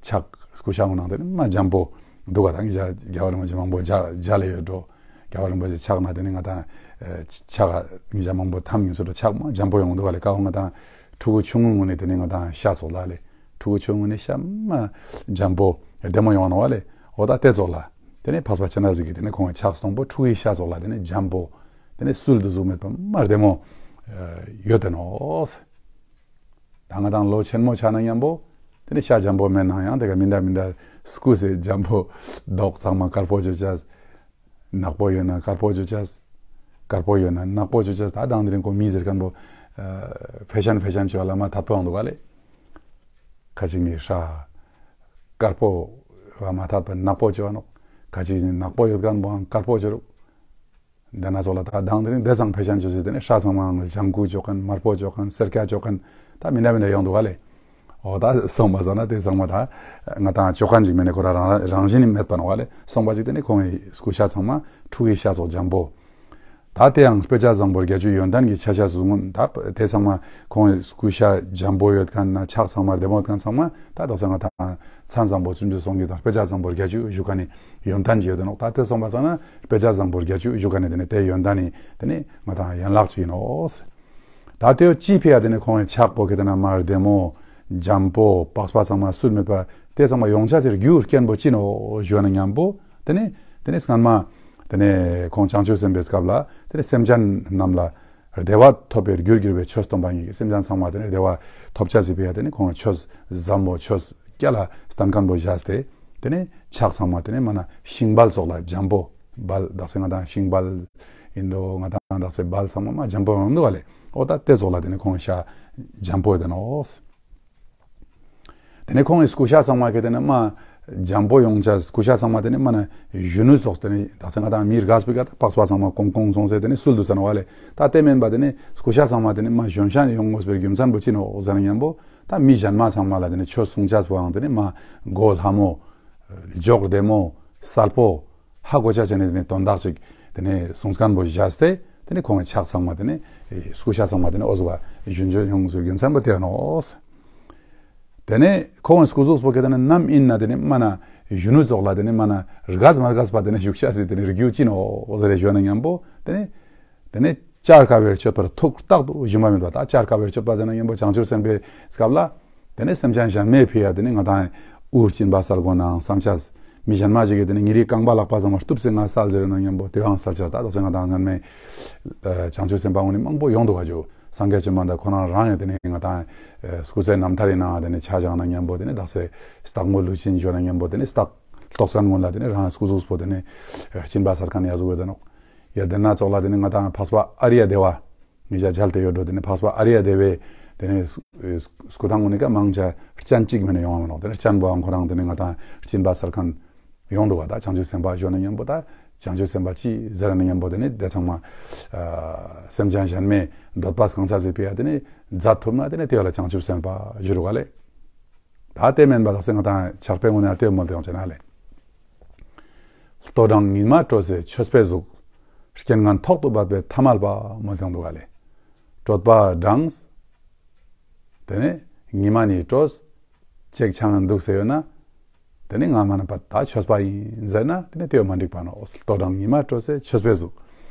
ཕྱག་སྐུ་ཤ་འོང་ནང་དེ་ནི་མ་འཇམ་པོ་འདུག་ག་ད་ངི་རྒྱལ་བ་རིན་པོ་ཆེ་མང་པོ་མཇལ་ལས་ཡོད་འགྲོ། རྒྱལ་བ་རིན་པོ་ཆེ་ཕྱག་ན་དེ་ནི་ང་དང་ཕྱག་ངི་རྒྱལ་མང་པོ་ཐམ་ཡོང་སོ་འགྲོ། ཕྱག་མ་འཇམ་པོ་ཡོང་འདུག་ག་ལེ། ཀ་བོ་ང་དང་ཕྲུ་གུ་ཆུང་ངུ་ངུ་ནས་དེ་ནི་ང་དང་ཤ་ཚོགས་ལ་ལེ། ཕྲུ་གུ་ཆུང་ངུ་ནས་ཤ་མ་འཇམ་པོ་བདེ་མོ་ཡོང་ནོ་བ་ལེ། འོ་ད་དེ་ཚོགས་ལ་དེ་ནི་འཕགས་པ་སྤྱན་རས་གཟིགས་ཀྱི་དེ་ནི་ཁོང་གི་ཕྱག་སྟོང་པོ་ཕྲུ་གུའི་ཤ་ཚོགས་ལ་དེ་ནི་འཇམ་པོ་དེ་ནི་སུལ་དུ་གཟུགས་མེད་པ་མ་བདེ་མོ་ཡོད་དེ་ནོ། ད་ང་དང་ལོ་ཆེན་མོ་ཆགས་ན་མཉམ་པོ་དེ་ནི་ཤ་འཇམ་པོ་མེད་ན་ཡང་དེ་ག་མི་འདྲ་མི་འདྲ་སྐུ་སེ་འཇམ་པོ་མདོག་ཚང་མ་དཀར་པོ་བཅོ་ཆས། ནག་པོ་ཡོད་ན་དཀར་པོ་བཅོ་ཆས། དཀར་པོ་ཡོད་ན་ནག་པོ་བཅོ་ཆས། ད་དང་དེ་རིང་ཁོ་མི་ཟེར་མཁན་པོ་ཕེ་ཤན་ཕེ་ཤན་བཅོ་ལ་མ་ཐད་པོ་ཡོང་འདུག་ག་ལེ། ཁ་ཅིག་ནི་ཧྲ་དཀར་པོ་བ་མ་ཐད་པ་ནག་པོ་བཅོ་ནོག་ཁ་ཅིག་ནི་ནག་པོ་ཡོད་མཁན་པོའང་དཀར་པོ་བཅོ་རུག་འདི་ན་ཚོགས་ལ་ད་དང་དེ་རིང་དེ་ཚང་ཕེ་ཤན་བཅོ་ཟེར་དེ་ནི་ཧྲ་ཚང་མའང་ལྗང་ཁུ་བཅོ་མཁན་དམར་པོ་བཅོ་མཁན་སེར་སྐྱ་བཅོ་མཁན་ད་མི་འདྲ་མི་འདྲ་ཡོང་འདུག་ག་ལེ། འོ་ད་སོང་པ་ཟེར་ན་དེ་ཚང་མ་ད་ང་དང་བཅོ་མཁན་ཅིག་མེད་ནས་ཁོ་ར་རང་རང་བཞིན་ནི་མེད་པ་ནོ་ག་ལེ། སོང་པ་ཅིག་དེ་ནི་ཁོང་གི་སྐུ་ཤ་ཚང་མ་ཕྲུ་གུའི་ཤ་ཚོགས་འཇམ་པོ། ད་དེ་ཡང་དཔེ་ཆ་བཟང་པོ་བརྒྱད་ཅུ་ཡོན་ཏན་གྱི་ཆ་ཤས་སུ་མངོན། ད་དེ་ཚང་མ་ཁོང་གི་སྐུ་ཤ་འཇམ་པོ་ཡོད་མཁན་ན་ཕྱག་ཚང་མ་བདེ་མོ་ཡོད་མཁན་ཚང་མ་ད་དག་ས་ང་དང་མཚན་བཟང་པོ་སུམ་ཅུ་སོ་བརྒྱད་དང་དཔེ་ཆ་བཟང་པོ་བརྒྱད་ཅུ་བཞུགས་མཁན་ནི་ཡོན་ཏན་གྱི་ཡོད་དེ་ནོག་ད་དེ་སོང་པ་ཚང་ན་དཔེ་ཆ་བཟང་པོ་བརྒྱད་ཅུ་བཞུགས་མཁན་ནི་དེ་ནི་དེ་ཡོན་ཏན་ནི་དེ་ནི་ང་དང་ཡན་ལག་ཅིག་ཡིན་ནོ། ད་དེའོ་ཅི་ཕི་ཡ་དེ་ནི་ཁོང་གི་ཕྱག་པོ་གི་དེ་ན་མ་བདེ་མོ་འཇམ་པོ་པགས་པ་ཚང་མ་སུལ་མེད་པ་དེ་ཚང་མ་ཡོང་ཆ་ཅིག་རྒྱུ་རྐྱེན་པོ་ཅི་ནོ་ཞུ་ན་མཉམ་པོ་དེ་ནི་དེ་ནི་སྔན་མ་དེ་ནི་ཁོང་བྱང་ཆུབ་སེམས་དཔའི་སྐབས་ལ་དེ་ནི་སེམས་ཅན་རྣམས་ལ་བདེ་བ་ཐོབ་པའི་རྒྱུར་གྱུར་པའི་ཆོས་སྟོན་པ་ཉིད་ཀྱིས་སེམས་ཅན་ཚང་མ་དེ་ནི་བདེ་བ་ཐོབ་ཆ་ཅིག་ཕི་ཡ་དེ་ནི་ཁོང་གི་ཆོས་ཟབ་མོ་ཆོས་སྐྱ་ལ་སྟན་མཁན་པོ་བཞག་སྟེ་ དེ་ནས་ཕྱག་ཚང་མ་དེ་ནས་མ་ན་ཤིང་བལ་སོགས་ལ་འཇམ་པོ། བལ་དག་ས་ང་དང་ཤིང་བལ་ཡིན་འགྲོ། ང་དང་དག་ས་བལ་ཚང་མ་མ་འཇམ་པོ་ཡོང་འདུག་བ་ལས། འོ་ད་དེ་སོགས་ལ་དེ་ནས་ཁོང་ཤ་འཇམ་པོ་ཡོད་ནོ། དེ་ནས་ཁོང་གི་སྐུ་ཤ་ཚང་མ་གི་དེ་ནས་མ་འཇམ་པོ་ཡོང་ཆ། སྐུ་ཤ་ཚང་མ་དེ་ནས་མ་ན་གཞོན་ནུ་ཚོགས་དེ་ནས་དག་ས་ང་དང་མི་རྒས་པའི་ཀ་ད་པགས་པ་ཚང་མ་ཀོང་ཀོང་སོང་ཟེར་དེ་ནས་སུལ་དུ་ས་ནོ་བ་ལས། ད་དེ་མིན་པ་དེ་ནས་སྐུ་ཤ་ཚང་མ་དེ་ནས་མ་གཞོན་ཤ་ཡོང་དགོས་པའི་རྒྱུ་མཚན་པོ་ཅི་ནོ་ཟེར་ན་མཉམ་པོ། ད་མི་གཞན་མ་ཚང་མ་ལ་དེ་ནས་ཆོས་གསུང་ཆས་པོའང་དེ་ནས་མ་མགོ་ལྷ་མོ། འཇོག་བདེ་མོ། གསལ་པོ། ཧ་གོ་ཆ་བྱས་ནས་དེ་ནས་དོན་དག་ཅིག་དེ་ནས་གསུང་མཁན་པོ་བཞག་སྟེ། དེ་ནས་ཁོང་གི་ཕྱག་ཚང་མ་དེ་ནས་སྐུ་ཤ་ཚང་མ་དེ་ནས་འོ་ཟུག་ག་གཞོན་ཆོས་ཡོང་ཟེར་རྒྱུ་མཚན་པོ་དེ་ནོ། དེ་ནས་ཁོང་གི་སྐུ་གཟུགས་པོ་གི་དེ་ནས་ནམ་ཡིན་ན་དེ་ནས་མ་ན་གཞོན་ནུ་ཚོགས་ལ་དེ་ནས་མ་ན་རྒས་མ་རྒས་པ་དེ་ནས་བཞུགས་ཤ་ཟེར་དེ་ནས་རིགས་རྒྱུ་ཅི་ནོ་ཟེར་རེ་ཞུ་ན་མཉམ་པོ་དེ་ནས། དེ་ནས་བྱ་དཀའ་བའི་སྤྱོད་པར་ཐུགས་རྟག་ཏུ་ཞུམ་པ་མེད་པ། ད་བྱ་དཀའ་བའི་སྤྱོད་པ་ཟེར་ན་མཉམ་པོ་བྱང་ཆུབ་སེམས་དཔའི་སྐབས་ལ། དེ་ནས་སེམས་ཅན་གཞན་མའི་ཕི་ཡ་དེ་ནས་ང་དང་དབུགས་གཅིན་པ་སལ་དགོས་ནའང་སང་ཆ། མི་གཞན་མ་ཞིག་གིས་དེ་ནས་ཉིན་རེའི་རྐང་པ་ལག་པ་ཚང་མ་གཏུབ་སེ་ང་སལ་ཟེར་ན་མཉམ་པོ་དེའང་སལ་ཆ། ད་དག་ས་ང་དང་སྔན་མའི་བྱང་ཆུབ་སེམས་དཔའ་ངོ་ནས་མང་པོ་ཡོང་འདུག་ག་ཇོ། སངས་རྒྱས་བཅོམ་ལྡན་འདས་ཁོ་རང་རང་ཡང་དེ་ནས་ང་དང་སྐུ་ཚེ་རྣམ་ཐར་ཡིན་ནའང་དེ་ནས་ཆ་བཞག་ན་མཉམ་པོ་དེ་ནས་དག་ས་སྟག་མོ་ལུས་སྦྱིན་བརྗོད་ན་མཉམ་པོ་དེ་ནས་སྟག་ལྟོགས་མཁན་ངོ་ལ་དེ་ནས་རང་སྐུ་གཟུགས་པོ་དེ་ནས་གཅིན་པ་སལ་མཁན་ཡ་ཟུག་ཡོད་དེ་ནོ། ཡ་དེ་ན་ཙོགས་ལ་དེ་ནས་ང་དང་འཕགས་པ་ཨཱརྱ་དེ་བ། ངེད་ཅག་མཇལ་ཏེ་ཡོད་འགྲོ། དེ་ནས་འཕགས་པ་ཨཱརྱ་དེ་བས་དེ་ནས་སྐུ་ཐང་ངོ་ནས་ཀ་མང་ཆ་སྤྱན་གཅིག་མེད་ན་ཡོང་བ་མ་ནོག། དེ་ནས་སྤྱན་པོའང་ཁོ་རང་དེ་ནས་ང་དང་གཅིན་པ་སལ་མཁན་ཡོང་འདུག་བ། ད་བྱང་ཆུབ་སེམས་དཔའ་ཞུ་ན་མཉམ་པོ་ད་བྱང་ཆུབ་སེམས་དཔའ་ཅི་ཟེར་ན་མཉམ་པོ་དེ་ནས་དེ་ཚང་མ་སེམས་ཅན་གཞན་མའི་འདོད་པ་གང་ཆ་ཟེར་ཕི་ཡ་དེ་ནས་མཛད་ཐུབ་ན་དེ་ནས་དེ་བ་ལ་བྱང་ཆུབ་སེམས་དཔའ་ཞུ་རུ་བ་ལས། ད་དེ་མིན་པ་དག་ས་ང་དང་ཕྱག་དཔེ་ངོ་ནས་ལྟོས་མོལ་ཏེ་ཡོང་ཆེ་ན་ལེ། ལྟོ་འགྲངས་ཉི་མ་དྲོ་སའི་ཆོས་པའི་གཟུགས། རྐྱེན་ངན་ཐོག་ཏུ་བབས་པའི་ཐ་མལ་པ་མོལ་ཏེ་ཡོང་འདུག་ག་ལེ། གྲོད་པ་འགྲངས། དེ་ནས་ཉི་མ་ནས་དྲོས། ཅེག་ཆང་འདུག་ཟེར་ཡོད་ན། དེ་ནས་ང་མ་ན་པ་ད་ཆོས་པ་ཡིན་ཟེར་ན་དེ་ནས་དེ་བས་མ་འགྲིག་པ་ནོ། ལྟོ་འགྲངས་ཉི་མ་དྲོ་སའི་ཆོས་པའི་གཟུགས།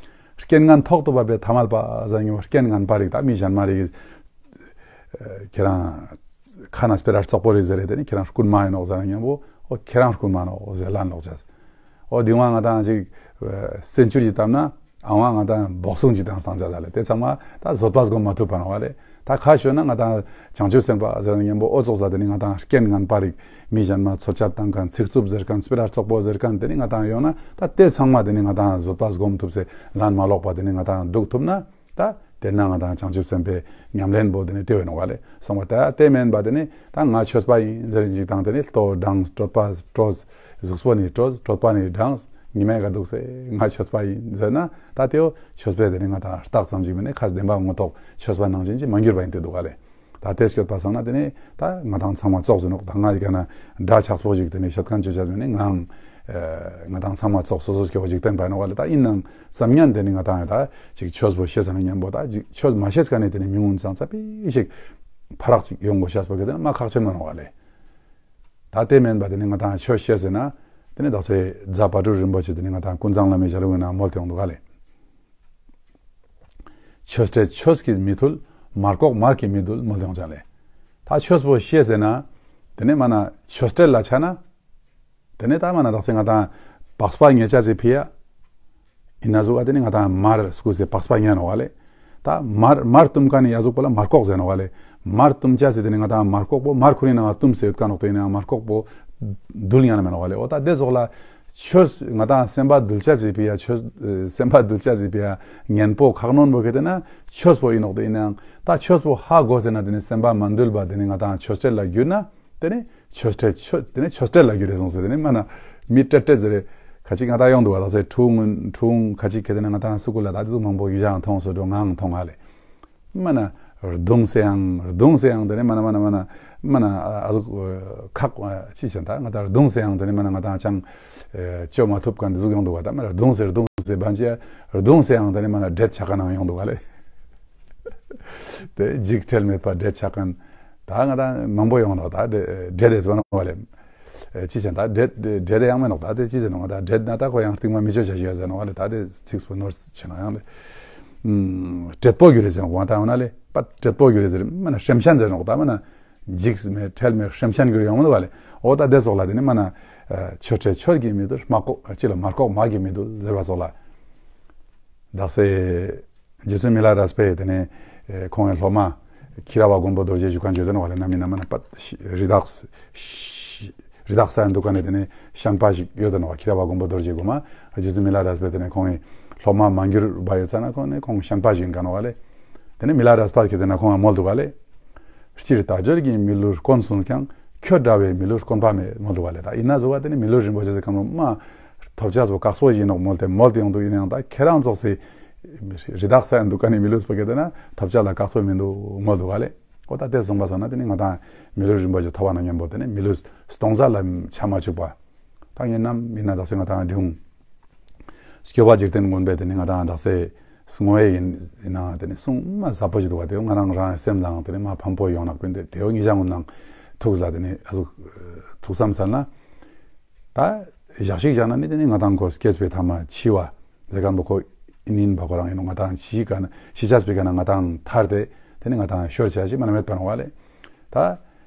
རྐྱེན་ངན་ཐོག་ཏུ་བབས་པའི་ཐ་མལ་པ་ཟེར་ཉི་མ་རྐྱེན་ངན་པ་རིགས་ད་མི་གཞན་མ་རིགས། ཁྱེད་རང་ཁ་ན་སྤེ་ར་བཙོག་པོ་རེད་ཟེར་རེད། དེ་ནི་ཁྱེད་རང་རྐུན་མ་ཡིན་ནོག་ཟེར་ན་མཉམ་པོ་ཨོ་ཁྱེད་རང་རྐུན་མ་ནོག་ཟེར་ལན་ལོག་བྱས། ཨོ་དེ་བ་ང་དང་ཅིག་སེམས་ཆུར་གྱིས་བཏབ་ན་ཨ་བ་ང་དང་འབོག་སུང་གྱིས་དང་སང་ཆ་ལ་ལས་དེ་ཚང་མ་ད་བཟོད་པ་སྒོམ་མ་ཐུབ་པ་ནོག་བ་ལས། ད་ཁ་ཤོད་ན་ང་དང་བྱང་ཆུབ་སེམས་དཔའ་ཟེར་ན་མཉམ་པོ་ཨོ་ཙོག་ཟ་དེ་ནི་ང་དང་རྐྱེན་ངན་པ་རིགས་མི་གཞན་མ་ཚོད་ཆ་བཏང་མཁན་ཚིག་རྩུབ་ཟེར་མཁན་སྤེ་ར་བཙོག་པོ་ཟེར་མཁན་དེ་ནི་ང་དང་ཡོང་ན་ད་དེ་ཚང་མ་དེ་ནི་ང་དང་བཟོད་པ་སྒོམ་ཐུབ་སེ་ལན་མ་ལོག་པ་དེ་ནི་ང་དང་འདུག་ཐུབ་ན། ད་དེ་ན་ང་དང་བྱང་ཆུབ་སེམས་དཔའི་ཉམས་ལེན་པོ་དེ་ནི་དེ་བས་ནོ་ག་ལེ། སོང་བ་ད་དེ་མིན་པ་དེ་ནི་ད་ང་ཆོས་པ་ཡིན་ཟེར་ཅིག་དང་དེ་ནི་ལྟོ་འགྲངས་གྲོད་པ་དྲོས་གཟུགས་པོ་ནི་དྲོས་གྲོད་པ་ནི་འགྲངས་ཉི་མའི་ག་འདུག་སེ་ང་ཆོས་པ་ཡིན་ཟེར་ན་ད་དེའོ་ཆོས་པས་དེ་ནི་ང་དང་རྟགས་ཙམ་ཅིག་མིན་ནི་ཁ་བདེན་པ་ངོ་ཐོག་ཆོས་པ་ནང་བཞིན་ཅིག་མ་འགྱུར་བ་ཡིན་དེ་འདུག་ག་ལེ། ད་དེ་སྐྱོད་པ་སང་ན་དེ་ནི་ད་ང་དང་ཚང་མ་ཙོགས་ཟེར་ནོག། ད་ང་ཡི་ག་ན་དགྲ་ཆགས་པོ་ཞིག་དེ་ནི་ཤད་མཁན་ཆོས་ཆ་མེད་ནི་ངའང་ང་དང་ཚང་མ་ཙོགས་སོ་སོ་སྐྱེ་བོ་འཇིག་རྟེན་པ་ཡིན་ནོག་ག་ལེ། ད་ཡིན་ནའང་བསམ་ཉན་དེ་ནི་ང་དང་ད་ཅིག་ཆོས་པོ་ཤེས་ས་ན་མཉམ་པོ་ད་ཅིག་ཆོས་མ་ཤེས་ཀ་ནི་དེ་ནི་མི་འུན་ཚང་ཚ་པི་ཞིག་ཕ་རག་ཅིག་ཡོང་དགོས་ཤེས་པོ་གི་དེ་ནི་མ་ཁག་ཆེན་མ་ནོག་ག་ལེ། ད་དེ་མིན་པ་དེ་ནི་ང་དང་ཆོས་ཤེས་ཟེར་ན་དེ་ནི་དག་སེ་རྫ་བ་དྲུག་རིན་པོ་ཆེ་དེ་ནི་ང་དང་ཀུན་བཟང་བླ་མའི་ཞལ་ལུང་ན་མོལ་ཏེ་ཡོང་འདུག་ག་ལེ། ཆོས་འཕྲལ་ཆོས་ཀྱིས་མི་ཐུལ། མར་ཀོག་མར་གྱིས་མི་འདུལ་མོལ་ཡོང་ཅང་ལེ། ད་ཆོས་པོ་ཤེས་ཟེར་ན། དེ་ནས་མ་ན་ཆོས་འཕྲལ་ལ་ཆ་ན། དེ་ནས་ད་མ་ན་དག་སེ་ང་དང་པགས་པ་ཉེ་ཆ་ཅིག་ཕི་ཡ། ཡིན་ན་ཟུག་ཨ་དེ་ནས་ང་དང་མར་སྐུ་སེ་པགས་པ་ཉེ་ནོ་བ་ལེ། ད་མར་མར་བཏུམ་ཀ་ནི་ཡ་ཟུག་པོ་ལ་མར་ཀོག་ཟེར་ནོ་བ་ལེ། མར་བཏུམ་ཆ་ཟེར་དེ་ནས་ང་དང་མར་ཀོག་པོ་མར་ཁུ་རི་ནང་བཏུམ་ཟེར་ཡོད་ཀ་ནོག་དེ་ནས་མར་ཀོག་པོ་འདུལ་ཡང་ན་མེ་ནོ་བ་ལེ། འོ་ད་དེ་ཟོག་ལ། ཆོས་ང་དང་སེམས་པ་འདུལ་བྱ་ཟེར་བའི་ཡ་ཆོས། སེམས་པ་འདུལ་བྱ་ཟེར་བའི་ཡ་ངན་པོ་ཁག་ནོན་པོ་གལ་ཏེ་ན་ཆོས་པོ་ཡིན་ནོག་དེ་ཡིན་ནའང་ད་ཆོས་པོ་ཧ་གོ་ཟེར་ན་དེ་ནི་སེམས་པ་མ་འདུལ་བ་དེ་ནི་ང་དང་ཆོས་འཕྲལ་ལ་གྱུར་ན་དེ་ནི་ཆོས་འཕྲལ་ཆོས་དེ་ནི་ཆོས་འཕྲལ་ལ་གྱུར་རེ་སོང་ཟེར་དེ་ནི་མ་ན་མི་སྤྲད་སྤྲད་ཟེར་རེ་ཁ་ཅིག་ང་དང་ཡོང་འདུག་བ་ད་ཟེར་ཁྲུང་ཁྲུང་ཁ་ཅིག་གལ་ཏེ་ན་ང་དང་སུ་ཀུ་ལ་ད་དེ་ཟུག་མང་པོ་ཡི་ཞང་མཐོང་སོ་འགྲོ་ངའང་མཐོང་ང་ལེ། མ་ན། རྡུང་སེ་ཡང་རྡུང་སེ་ཡང་དེ་ནས་མ་ན་མ་ན་མ་ན་མ་ན་ཨ་ཟུག་ཁག་ཅི་བྱེད་ད་ང་ད་རྡུང་སེ་ཡང་དེ་ནས་མ་ན་ང་ད་ཅང་བཅོས་མ་ཐུབ་ག་འདི་ཟུག་ཡོང་འདུག་བ་ད་མ་ན་རྡུང་སེ་རྡུང་སེ་བན་ཅི་རྡུང་སེ་ཡང་དེ་ནས་མ་ན་འདྲེད་ཆགས་ག་ནང་ཡོང་འདུག་བ་ལེ། དེ་འཇིགས་བྲལ་མེད་པ་འདྲེད་ཆགས་ག་ད་ང་ད་མང་པོ་ཡོང་ནོ་ད་འདྲེད་དེ་ཟེར་བ་ནོ་བ་ལེ། ཅི་བྱེད་ད་འདྲེད་འདྲེད་དེ་ཡང་མེད་ནོ་ད་དེ་ཅི་བྱེད་ནོ་ང་ད་འདྲེད་ན་ད་ཁོ་ཡང་རྟིང་མ་མི་བཅོས་བྱ་ཞིག་ཡ་ཟེར་ནོ་བ་ལེ་ད་དེ་ཚིགས་པོ་ནོར་ཆེ་ན་ཡང་ལེ། བྲེད་པོ་གྱུར་རེ་ཟེར་ནོ་གོང་ད་འོ་ན་ལེ་པ་བྲེད་པོ་གྱུར་རེ་ཟེར་མ་ན་ཧྲེམ་ཤན་ཟེར་ནོ་ད་མ་ན་འཇིགས་མེད་བྲལ་མེད་ཧྲེམ་ཤན་གྱུར་ཡོང་མི་འདུག་བ་ལེ། འོ་ད་དེ་སོགས་ལ་དེ་ནི་མ་ན་ཆོས་འཕྲལ་ཆོས་ཀྱིས་མི་འདུལ་མ་ཀོག་ཅི་ལ་མར་ཀོག་མར་གྱིས་མི་འདུལ་ཟེར་བ་སོགས་ལ། དག་ས་རྗེ་བཙུན་མི་ལ་རས་པས་དེ་ནས་ཁོང་གི་སློབ་མ་ཁྱི་ར་བ་མགོན་པོ་རྡོ་རྗེ་བཞུགས་མཁན་བརྗོད་དོན་བ་ལས་ན་མི་ན་མ་ན་པ་རི་དྭགས་ རི་དྭགས་ཟ་འདུག་ག་ནས་དེ་ནས་བཤན་པ་ཞིག་ཡོད་དེ་ནོ། ཁྱི་ར་བ་མགོན་པོ་རྡོ་རྗེ་གོང་མ་རྗེ་བཙུན་མི་ལ་རས་པས་དེ་ནས་ཁོང་གི་སློབ་མ་མ་གྱུར་བ་ཡོད་ཙ་ན་ཁོང་ནས་ཁོང་བཤན་པ་ཞིག་ཡིན་ག་ནོ་བ་ལས། དེ་ནས་མི་ལ་རས་པ་གིས་དེ་ན་ཁོང་ལ་མོལ་འདུག་ག་ལས། སྤྱིར་དལ་འབྱོར་གྱི་མི་ལུས་དཀོན་གསུངས་ཀྱང་། ཁྱོད་འདྲ་བའི་མི་ལུས་དཀོན་པ་མེད་མོལ་འདུག་ག་ལས། ད་ཡིན་ན་ཟུ་བ་དེ་ནས་མི་ལུས་རིན་པོ་ཆེ་དེ་ཁམས་ལོ་མ་ཐོབ་ཆ་ཟུ་དཀགས་པོ་ཡིན་ནོ་མོལ་ཏེ་མོལ་ཏེ་ཡོང་འདུག་ཡིན་ཡང་ད་ཁྱེད་རང་ཚོགས་སི་རི་དྭགས་ཟ་འདུག་ག་ནས་མི་ལུས་པོ་གི་དེ་ན་ཐོབ་ཆ་ལ་དཀགས་པོ་མི་འདུག་མོལ་འདུག་ག་ལས། ཨོ་ད་དེ་སོང་པ་སང་ན་དེ་ནི་ང་དང་མི་ལུས་རིན་པོ་ཆེ་ཐོབ་པ་ན་མཉམ་པོ་དེ་ནི་མི་ལུས་སྟོང་ཟད་ལ་ཆ་མ་བཅུག་པ། ད་ངས་ནམ་མིན་ན་དག་ས་ང་དང་འབྲི་འོང་། སྐྱོབ་པ་འཇིག་རྟེན་མགོན་པོས་དེ་ནི་ང་དང་དག་ས་བསྔོ་བའི་ཡིན་ཡིན་ན་དེ་ནི་གསུང་མ་ཟབ་པོ་ཞིག་འདུག་པ། དེ་ང་རང་རང་སེམས་ལའང་དེ་ནི་མ་ཕན་པོ་ཡོང་ན་ཀུན་དེ་དེའོ་ཉིད་ཅང་ངུ་ནང་ཐུགས་ལ་དེ་ནི་ཨ་ཟུག་ཐུགས་བསམ་ས་ན། ད་ཞག་ཞིག་བཞག་ན་ནི་དེ་ནི་ང་དང་ཁོ་སྐྱེས་པའི་ཐ་མ་འཆི་བ་ཟེར་མཁན་པོ་ཁོ་ཨིན་ཨིན་པ་ཁོ་རང་ཡིན་ནོ། ང་དང་འཆི་ག་ན་འཆི་ཆ་སྤེ་ག་ན་ང་དང་ཐར་ཏེ་དེ་ནི་ང་དང་ཤོར་བྱ་ཞིག་མ་ན་མེད་པ་ནོ་བ་ལས། ད་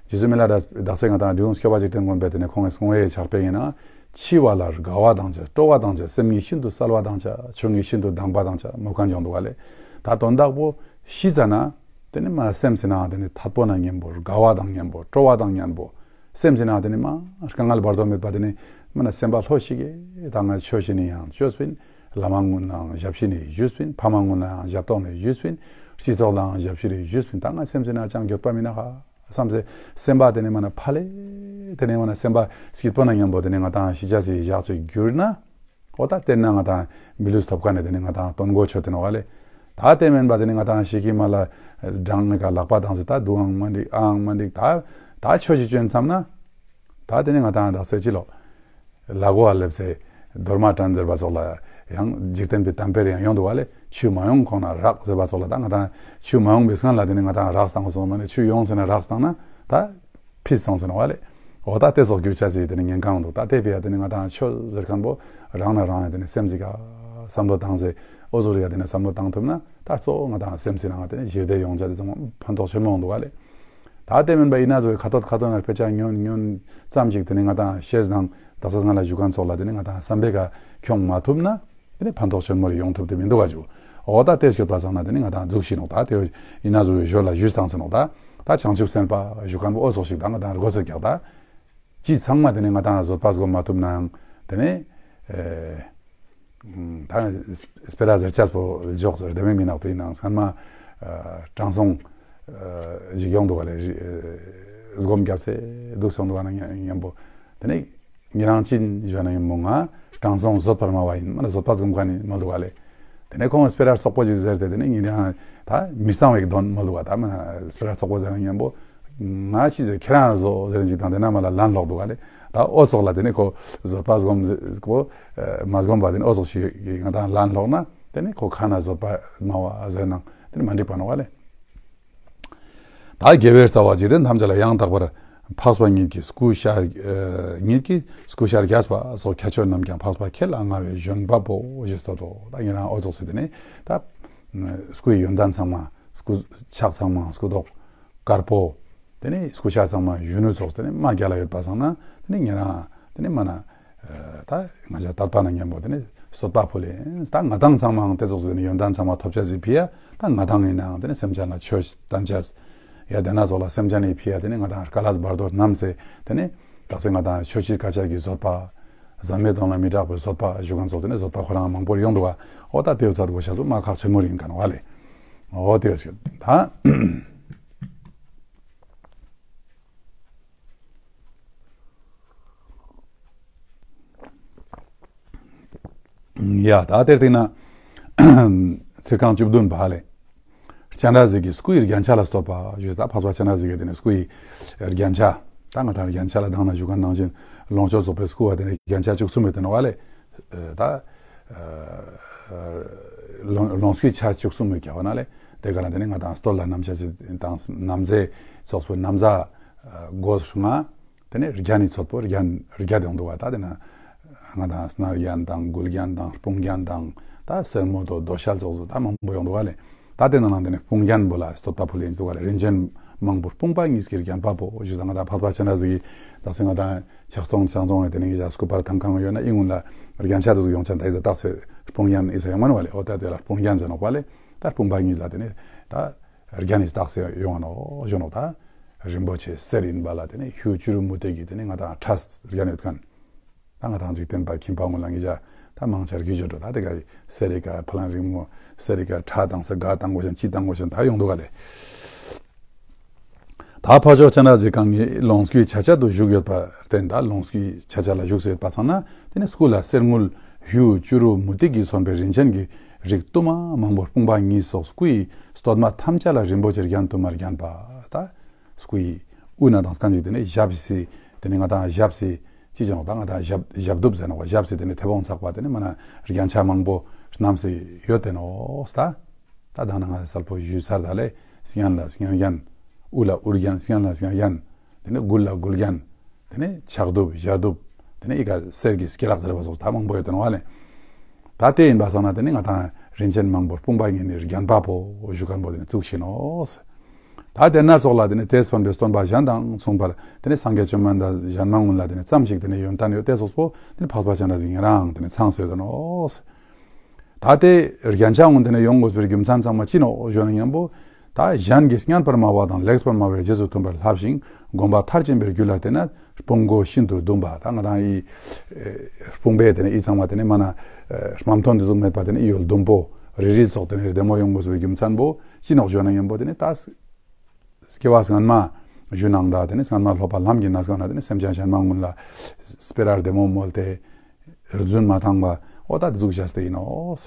རྗེ་བཙུན་མི་ལ་དག་ས་ང་དང་འབྲི་འོང་སྐྱོབ་པ་འཇིག་རྟེན་མགོན་པོས་དེ་ནི་ཁོང་གི་གསུང་བའི་ཕྱག་དཔེ་ཡིན་ན། འཆི་བ་ལ་དགའ་བ་དང་བཅས་སྤྲོ་བ་དང་བཅས་སེམས་ཉིད་ཤིན་ཏུ་གསལ་བ་དང་བཅས་ཆོས་ཉིད་ཤིན་ཏུ་དྭངས་པ་དང་བཅས་མོལ་མཁན་བྱུང་འདུག་བ་ལས། ད་དོན་དག་པོ་ཤི་ཙ་ན་དེ་ནི་མ་སེམས་ཟེར་ན་དེ་ནི་ཐད་པོ་ན་མཉམ་པོ་དགའ་བ་དང་མཉམ་པོ་སྤྲོ་བ་དང་མཉམ་པོ། སེམས་ཟེར་ན་དེ་ནི་མ་དཀའ་ངལ་བར་དོ་མེད་པ་དེ་ནི་མ་ན་སེམས་པ་ལྷོད་ཤིག་གེ་ད་ང་ཆོས་བྱེད་ནི་ཡང་ཆོས་པིན། བླ་མ་ངུ་ནའང་ཞབས་ཕྱི་ནི་ཞུས་པིན། ཕ་མ་ངུ་ནའང་ཞབས་ཏོག་ནི་ཞུས་པིན། སྤྱི་ཚོགས་ལའང་ཞབས་ཕྱི་རེ་ཞུས་པིན། ད་ང་སེམས་ཟེར་ན་ཅང་འགྱོད་པ་མིན་ན་ཧ་བསམ་སེ་སེམས་པ་དེ་ནི་མ་ན་ཕ་ལེ་དེ་ནི་མ་ན་སེམས་པ་སྐྱིད་པོ་ན་མཉམ་པོ་དེ་ནི་ང་དང་ཤི་ཆ་སི་ཞག་ཅིག་གྱུར་ན། ཨོ་ད་དེ་ན་ང་དང་མི་ལུས་ཐོབ་ཁ་ནས་དེ་ནི་ང་དང་དོན་གོ་ཆོད་དེ་ནོ་བ་ལས། ད་དེ་མིན་པ་དེ་ནི་ང་དང་ཤི་ཁི་མ་ལ་སྦྲང་ནི་ག་ལག་པ་དང་ཟེར་ད་དུའང་མ་འགྲིག་ཨང་མ་འགྲིག་ད་ད་ཆོས་ཤིག་བཅོན་མཚམས་ན། ད་དེ་ནི་ང་དང་དག་ས་ཅི་ལོ། ལ་གོ་བ་ལེབ་སེ་རྡོར་མ་དྲན་ཟེར་བ་སོགས་ལ་ཡང་འཇིག་རྟེན་པའི་གཏམ་དཔེར་ཡང་ཡོང་འདུག་བ་ལས། ཆུ་མ་ཡོང་གོང་ན་རག་ཟེར་བ་སོགས་ལ་ད་ང་དང་ཆུ་མ་ཡོང་པའི་སྔན་ལ་དེ་ནི་ང་དང་རག་བཏང་སོང་མ་ནི་ཆུ་ཡོང་ཟེར་ན་རག་བཏང་ན་ད་ཕིས་སོང་ཟེར་ནོ་བ་ལས། འོ་ད་དེ་སོགས་འགྱུར་བྱ་ཟེར་དེ་ནི་ཉེན་ཁ་འདུག་ད་དེ་བས་ཡ་དེ་ནི་ང་དང་ཆོས་ཟེར་མཁན་པོ་རང་ན་རང་ཡ་དེ་ནི་སེམས་ཟིག་ག་བསམ་བློ་བཏང་ཟེར་ཨོ་ཟོ་རི་ཡ་དེ་ནི་བསམ་བློ་བཏང་ཐུབ་ན་ད་གཙོ་བོ་ང་དང་སེམས་ཟེར་ན་ང་དེ་ནི་ཞི་བདེ་ཡོང་བྱ་དེ་ཚང་མ་ཕན་ཐོགས་ཆེན་མོ་འདུག་བ་ལས། ད་དེ་མིན་པ་ཡིན་ན་ཚོ་ཁ་ཐོད་ཁ་ཐོད་ན་དཔེ་ཆ་ཉོན་ཉོན་ཙམ་ཞིག་དེ་ནི་ང་དང་ཤེས་དང་དག་ས་སྔ་ལ་ཞུ་མཁན་ཚོགས་ལ་དེ་ནི་ང་དང་བསམ་པའི་ཁ་ཁྱོང་མ་ཐུབ་ན་དེ་ནི་ཕན་ཐོགས་ཆེན་མོ་རེ་ཡོང་ཐུབ་དེ་མི་འདུག་ག་ཇུ། འོ་ད་དེ་སྐྱོད་པ་སང་ན་དེ་ནི་ང་དང་འཛུགས་ཤིག་ནོག་ད་དེ་ཡིན་ན་ཚོ་ཞོར་ལ་ཞུས་དང་ཟེར་ནོག་ད་ད་བྱང་ཆུབ་སེམས་དཔའ་ཞུ་མཁན་པོ་ཨོ་ཚོགས་ཤིག་ད་ང་དང་རྒོ་ཚོད་རྒྱག་ད་ཅི་ཚང་མ་དེ་ནི་ང་དང་བཟོད་པ་སྒོམ་མ་ཐུབ་ནའང་དེ་ནི། ད་སྤེ་ར་ཟེར་ཆས་པོ་འཇོག་ཟེར་དེ་མིན་མི་ནག་པའི་ནང་སྔན་མ་དྲང་སྲོང་ཞིག་ཡོང་འདུག་ག་ལས་སྒོམ་རྒྱབ་ཚེ་འདུག་སོང་འདུག་ག་ན་མཉམ་པོ་དེ་ནས་ཉེ་རང་ཅིན་ཞོན་ན་ཡིན་མོ་ང་དྲང་སྲོང་བཟོད་པར་སྨྲ་བ་ཡིན་མ་ན་བཟོད་པ་སྒོམ་ག་ནི་མ་འདུག་ག་ལས། དེ་ནས་ཁོང་སྤེ་ར་བཙོག་པོ་ཅིག་ཟེར་ཏེ་དེ་ནས་ཉིན་ཡང་ད་མི་གཙང་བའི་གདོན་མ་ལུག་པ་ད་མ་ན་སྤེ་ར་བཙོག་པོ་ཟེར་ན་མཉམ་པོ་ང་ཤི་ཟེར་ཁྱེད་རང་བཟོ་ཟེར་ཅིག་དང་དེ་ན་མ་ལ་ལན་ལོག་འདུག་ག་ལེ། ད་ཨོ་ཚོགས་ལ་དེ་ནས་ཁོ་བཟོད་པ་སྒོམ་ཁོ་མ་སྒོམ་པ་དེ་ནས་ཨོ་ཚོགས་ཤིག་ང་དང་ལན་ལོག་ན་དེ་ནས་ཁོ་ཁ་ན་བཟོད་པ་སྨྲ་བ་ཟེར་ན་དེ་ནས་མ་འགྲིག་པ་ནོ་ག་ལེ། ད་དགེ་བའི་རྩ་བ་འཇིག་རྟེན་ཐམས་ཅད་ལ་ཡང་དག་པར་འཕགས་པ་ཉིད་ཀྱི་སྐུ་ཤ་ཉིད་ཀྱི་སྐུ་ཤ་རྒྱས་པ་སོགས་ཁྱད་ཆོས་རྣམས་ཀྱང་འཕགས་པ་ཁྱེད་ལ་མངའ་བའི་བཞོན་པ་པོ་ཞེས་སོ་ཏོ། ད་ཉེ་རང་ཨོ་ཚོགས་སི་དེ་ནས་ད་སྐུའི་ཡོན་ཏན་ཚང་མ་སྐུ་ཕྱག་ཚང་མ་སྐུ་མདོག་དཀར་པོ། དེ་ནས་སྐུ་ཤ་ཚང་མ་གཞོན་ནུ་ཚོགས་དེ་ནས་མ་རྒྱ་ལ་ཡོད་པ་སང་ན་དེ་ནས་ཉེ་རང་དེ་ནས་མ་ན། ད་ང་ཅག་དད་པ་ན་མཉམ་པོ་དེ་ནས་བསྟོད་པ་ཕུལ་ཡིན། ད་ང་དང་ཚང་མའང་དེ་ཚོགས་ཟེར་ནས་ཡོན་ཏན་ཚང་མ་ཐོབ་བྱ་ཟིག་ཕི་ཡ། ད་ང་དང་ཡིན་ནའང་དེ་ནས་སེམས་ཅན་ལ་ཆོས་བསྟན་བྱ། ཡ་དེ་ན་ཚོགས་ལ་སེམས་ཅན་ནི་ཕི་ཡ་དེ་ནས་ང་དང་དཀའ་ལས་བར་དོ་རྣམས་སེ་དེ་ནས་དག་ས་ང་དང་ཆོས་ཀྱི་དཀའ་སྤྱད་ཀྱི་བཟོད་པ། ཟག་མེད་དོན་ལ་མི་སྐྲག་པའི་བཟོད་པ་ཞུ་མཁན་ཚོགས་དེ་ནས་བཟོད་པ་ཁོ་རང་མང་པོར་ཡོང་འདུག་ག། འོ་ད་དེའི་ཚད་གོ་ཤ་ཚོ་མ་ཁག་ཆེན་མོ་རིང་ག་ནོ་ག་ལེ། འོ་དེ་ཞུ་ད། ཡ་ད་དེར་བལྟས་ན་ཚིག་རྐང་བཅུ་བདུན་པ་ལས། སྤྱན་རས་གཟིགས་ཀྱི་སྐུའི་རྒྱན་ཆ་ལ་བསྟོད་པ་ཞུས། ད་འཕགས་པ་སྤྱན་རས་གཟིགས་ཀྱི་དེ་ནས་སྐུའི་རྒྱན་ཆ། ད་ང་དང་རྒྱན་ཆ་ལ་དང་ན་ཞུ་མཁན་ནང་བཞིན་ལོངས་སྤྱོད་རྫོགས་པའི་སྐུ་བ་དེ་ནས་རྒྱན་ཆ་བཅུ་གསུམ་ཡོད་དེ་ནོ་བ་ལས། ད་ལོངས་སྐུའི་ཆ་བཅུ་གསུམ་ཡོད་ཀྱ་བ་ན་ལས་དེ་ག་ན་དེ་ནས་ང་དང་སྟོད་ལ་ན་བཟའ་དང་ན་བཟའ་ཚོགས་པའི་ན་བཟའ་སྒོ་ལྔ། དེ་ནས་རྒྱན་ནི་ཚོགས་པོ་རྒྱན་རྒྱ་དེ་ཡོང་འདུག་ག། ད་དེ་ན་ང་དང་སྣར་རྒྱན་དང་མགུལ་རྒྱན་དང་དཔུང་རྒྱན་དང་ད་སེར་མོ་དོ་རྡོ་ཤལ་ཚོགས་སུ་ད་མང་པོ་ཡོང་འདུག་ག་ལས། ད་དེ་ནང་ན་དེ་ནས་དཔུང་རྒྱན་པོ་ལ་བསྟོད་པ་ཕུལ་ཡིན་འདུག་ག་ལས། རིན་ཆེན་མང་པོ་སྤུངས་པ་གཉིས་ཀྱི་རྒྱན་པ་པོ་ཞུ་ད་ང་དང་འཕགས་པ་སྤྱན་རས་གཟིགས་ཀྱི་ད་སེ་ང་དང་ཕྱག་སྟོང་ཕྱག་སྟོང་དེ་ནས་ཡིན་ས་སྐུ་པར་དང་གང་ཡོད་ན་ཨི་ངུན་ལ་རྒྱན་ཆ་དེ་ཚོ་ཡོང་ཆ་ད་ཡིན་ས་རྟགས་སེ་དཔུང་རྒྱན་ཡིན་ས་ཡོང་མ་ནོ་བ་ལས། འོ་ད་དེ་ལ་དཔུང་རྒྱན་ཟེར་ནོག་པ་ལས། ད་དཔུང་པ་གཉིས་ལ་དེ་ནས་ད་རྒྱན་ནི་རྟགས་སེ་ཡོང་བ་ནོ་ཞུ་ནོག་ད། རིན་པོ་ཆེ་གསེར་ཡིན་པ་ལ་དེ་ནས་གཡུ་བྱུ་རུ་མུ་ཏིག་གི་དེ་ནས་ང་དང་ཁྲ་རྒྱན་ཡོད་མཁན། ད་ང་དང་འཇིག་རྟེན་པ་ཁྱིམ་པ་ངོ་ལ་ངེད་ཅག་ད་མང་ཆར་གྱི་བརྗོད་འགྲོ་ད་དེ་ག་གསེར་རི་ཀ་ཕ་ལང་རིང་མོ་གསེར་རི་ཀ་ཁྲ་དང་ས་ག་དང་གོ་ཞན་ཅི་དང་གོ་ཞན་ད་ཡོང་འདུག་ག་ལེ། ད་ཕ་ཕྱོགས་སྤྱན་རས་གཟིགས་གང་ངི་ལོངས་སྐུའི་ཆ་བྱད་དུ་བཞུགས་ཡོད་པར་བརྟེན། ད་ལོངས་སྐུའི་ཆ་བྱད་ལ་བཞུགས་སུ་ཡོད་པ་ཚང་ན་དེ་ནི་སྐུ་ལ་གསེར་དངུལ་གཡུ་བྱུ་རུ་མུ་ཏིག་གིས་མཚོན་པའི་རིན་ཆེན་གྱི་རིགས་དུ་མ་མང་པོ་སྤུངས་པ་གཉིས་སོགས་སྐུ་ཡི་བསྟོད་མ་ཐམས་ཅད་ལ་རིན་པོ་ཆེ་རྒྱན་དུ་མར་བརྒྱན་པ། ད་སྐུ་ཡི་དབུས་ན་དང་སྐམ་ཅིག་དེ་ནི་ཞབས་སི་དེ་ནི་ང་དང་ཞབས་སི་ཅི་བྱ་ནོ་ད་ང་དང་ཞབས་ཞབས་གདུབ་ཟེར་ནོ་ཞབས་སི་དེ་ནི་མཐེ་བོང་ཚགས་པ་དེ་ནི་མ་ན་རྒྱན་ཆ་མང་པོ་བསྣམས་སི་ཡོད་དེ་ནོ་ད། ད་ད་ནང་ང་སལ་པོ་ཞུས་ཚར་ད་ལེ། སྙན་ལ་སྙན་རྒྱན། དབུ་ལ་དབུ་རྒྱན། སྙན་ལ་སྙན་རྒྱན། དེ་ནས་མགུལ་ལ་མགུལ་རྒྱན། དེ་ནས་ཕྱག་གདུབ་ཞལ་གདུབ། དེ་ནས་ཨི་ཀ་གསེར་གྱི་སྐེ་ལག་ཟེར་བ་སོགས་ད་མང་པོ་ཡོད་དེ་ནོ་བ་ལེ། ད་དེ་ཡིན་པ་སང་ན་དེ་ནས་ང་དང་རིན་ཆེན་མང་པོ་སྤུངས་པ་ཉིད་ནས་བརྒྱན་པ་པོ་བཞུགས་མཁན་པོ་དེ་ནས་བཙུགས་ཤིང་ནོ། ད་དེ་ན་ཙོགས་ལ་དེ་ནས་དེ་སོན་པའི་སྟོན་པ་གཞན་དང་མཚུངས་པར་དེ་ནས་སངས་རྒྱས་བཅོམ་ལྡན་འདས་གཞན་མ་ངུན་ལ་དེ་ནས་ཙམ་ཞིག་དེ་ནས་ཡོན་ཏན་ཡོད་དེ་སོགས་པོ་དེ་ནས་འཕགས་པ་སྤྱན་རས་གཟིགས་ཉེ་རང་དེ་ནས་ཚང་སོས་དོ་ནོ། ད་དེ་རྒྱན་ཆ་ངོ་དེ་ནས་ཡོང་དགོས་པའི་རྒྱུ་མཚན་ཚང་མ་ཅི་ནོ་ཞུ་ན་མཉམ་པོ། ད་གཞན་གྱིས་སྙན་པར་སྨྲ་བ་དང་ལེགས་པར་སྨྲ་བའི་རྗེས་སུ་མཐུན་པར་བསླབས་ཤིང་སྒོམ་པ་མཐར་ཕྱིན་པའི་རྒྱུད་ལ་བརྟེན་ན་སྤུངས་དགོས་ཤིན་ཏུ་གདུང་བ། ད་ང་དང་ཡི་སྤུངས་པའི་དེ་ནས་ཡི་ཚང་མ་དེ་ནས་མ་ན་སྨྲ་མཐོང་འདི་ཟུག་མེད་པ་དེ་ནས་ཡོད་ལྡུམ་པོ་རི་རི་ཙོགས་དེ་ནས་བདེ་མོ་ཡོང་དགོས་པའི་རྒྱུ་མཚན་པོ་ཅི་ནོ་ཞུ་ན་མཉམ་པོ་དེ་ནས་ད། སྐྱེ་བ་སྔན་མ་ཞུ་ནང་འདྲ་དེ་ནི་སྔན་མ་སློབ་པ་ལམ་གྱི་ན་སོ་ན་དེ་ནི་སེམས་ཅན་གཞན་མ་ངུན་ལ་སྤེ་ར་བདེ་མོ་མོལ་ཏེ་རྫུན་མ་ཐང་པ་ཨོ་ད་དེ་ཟུག་བྱས་ཏེ་ཡིན་ནོ།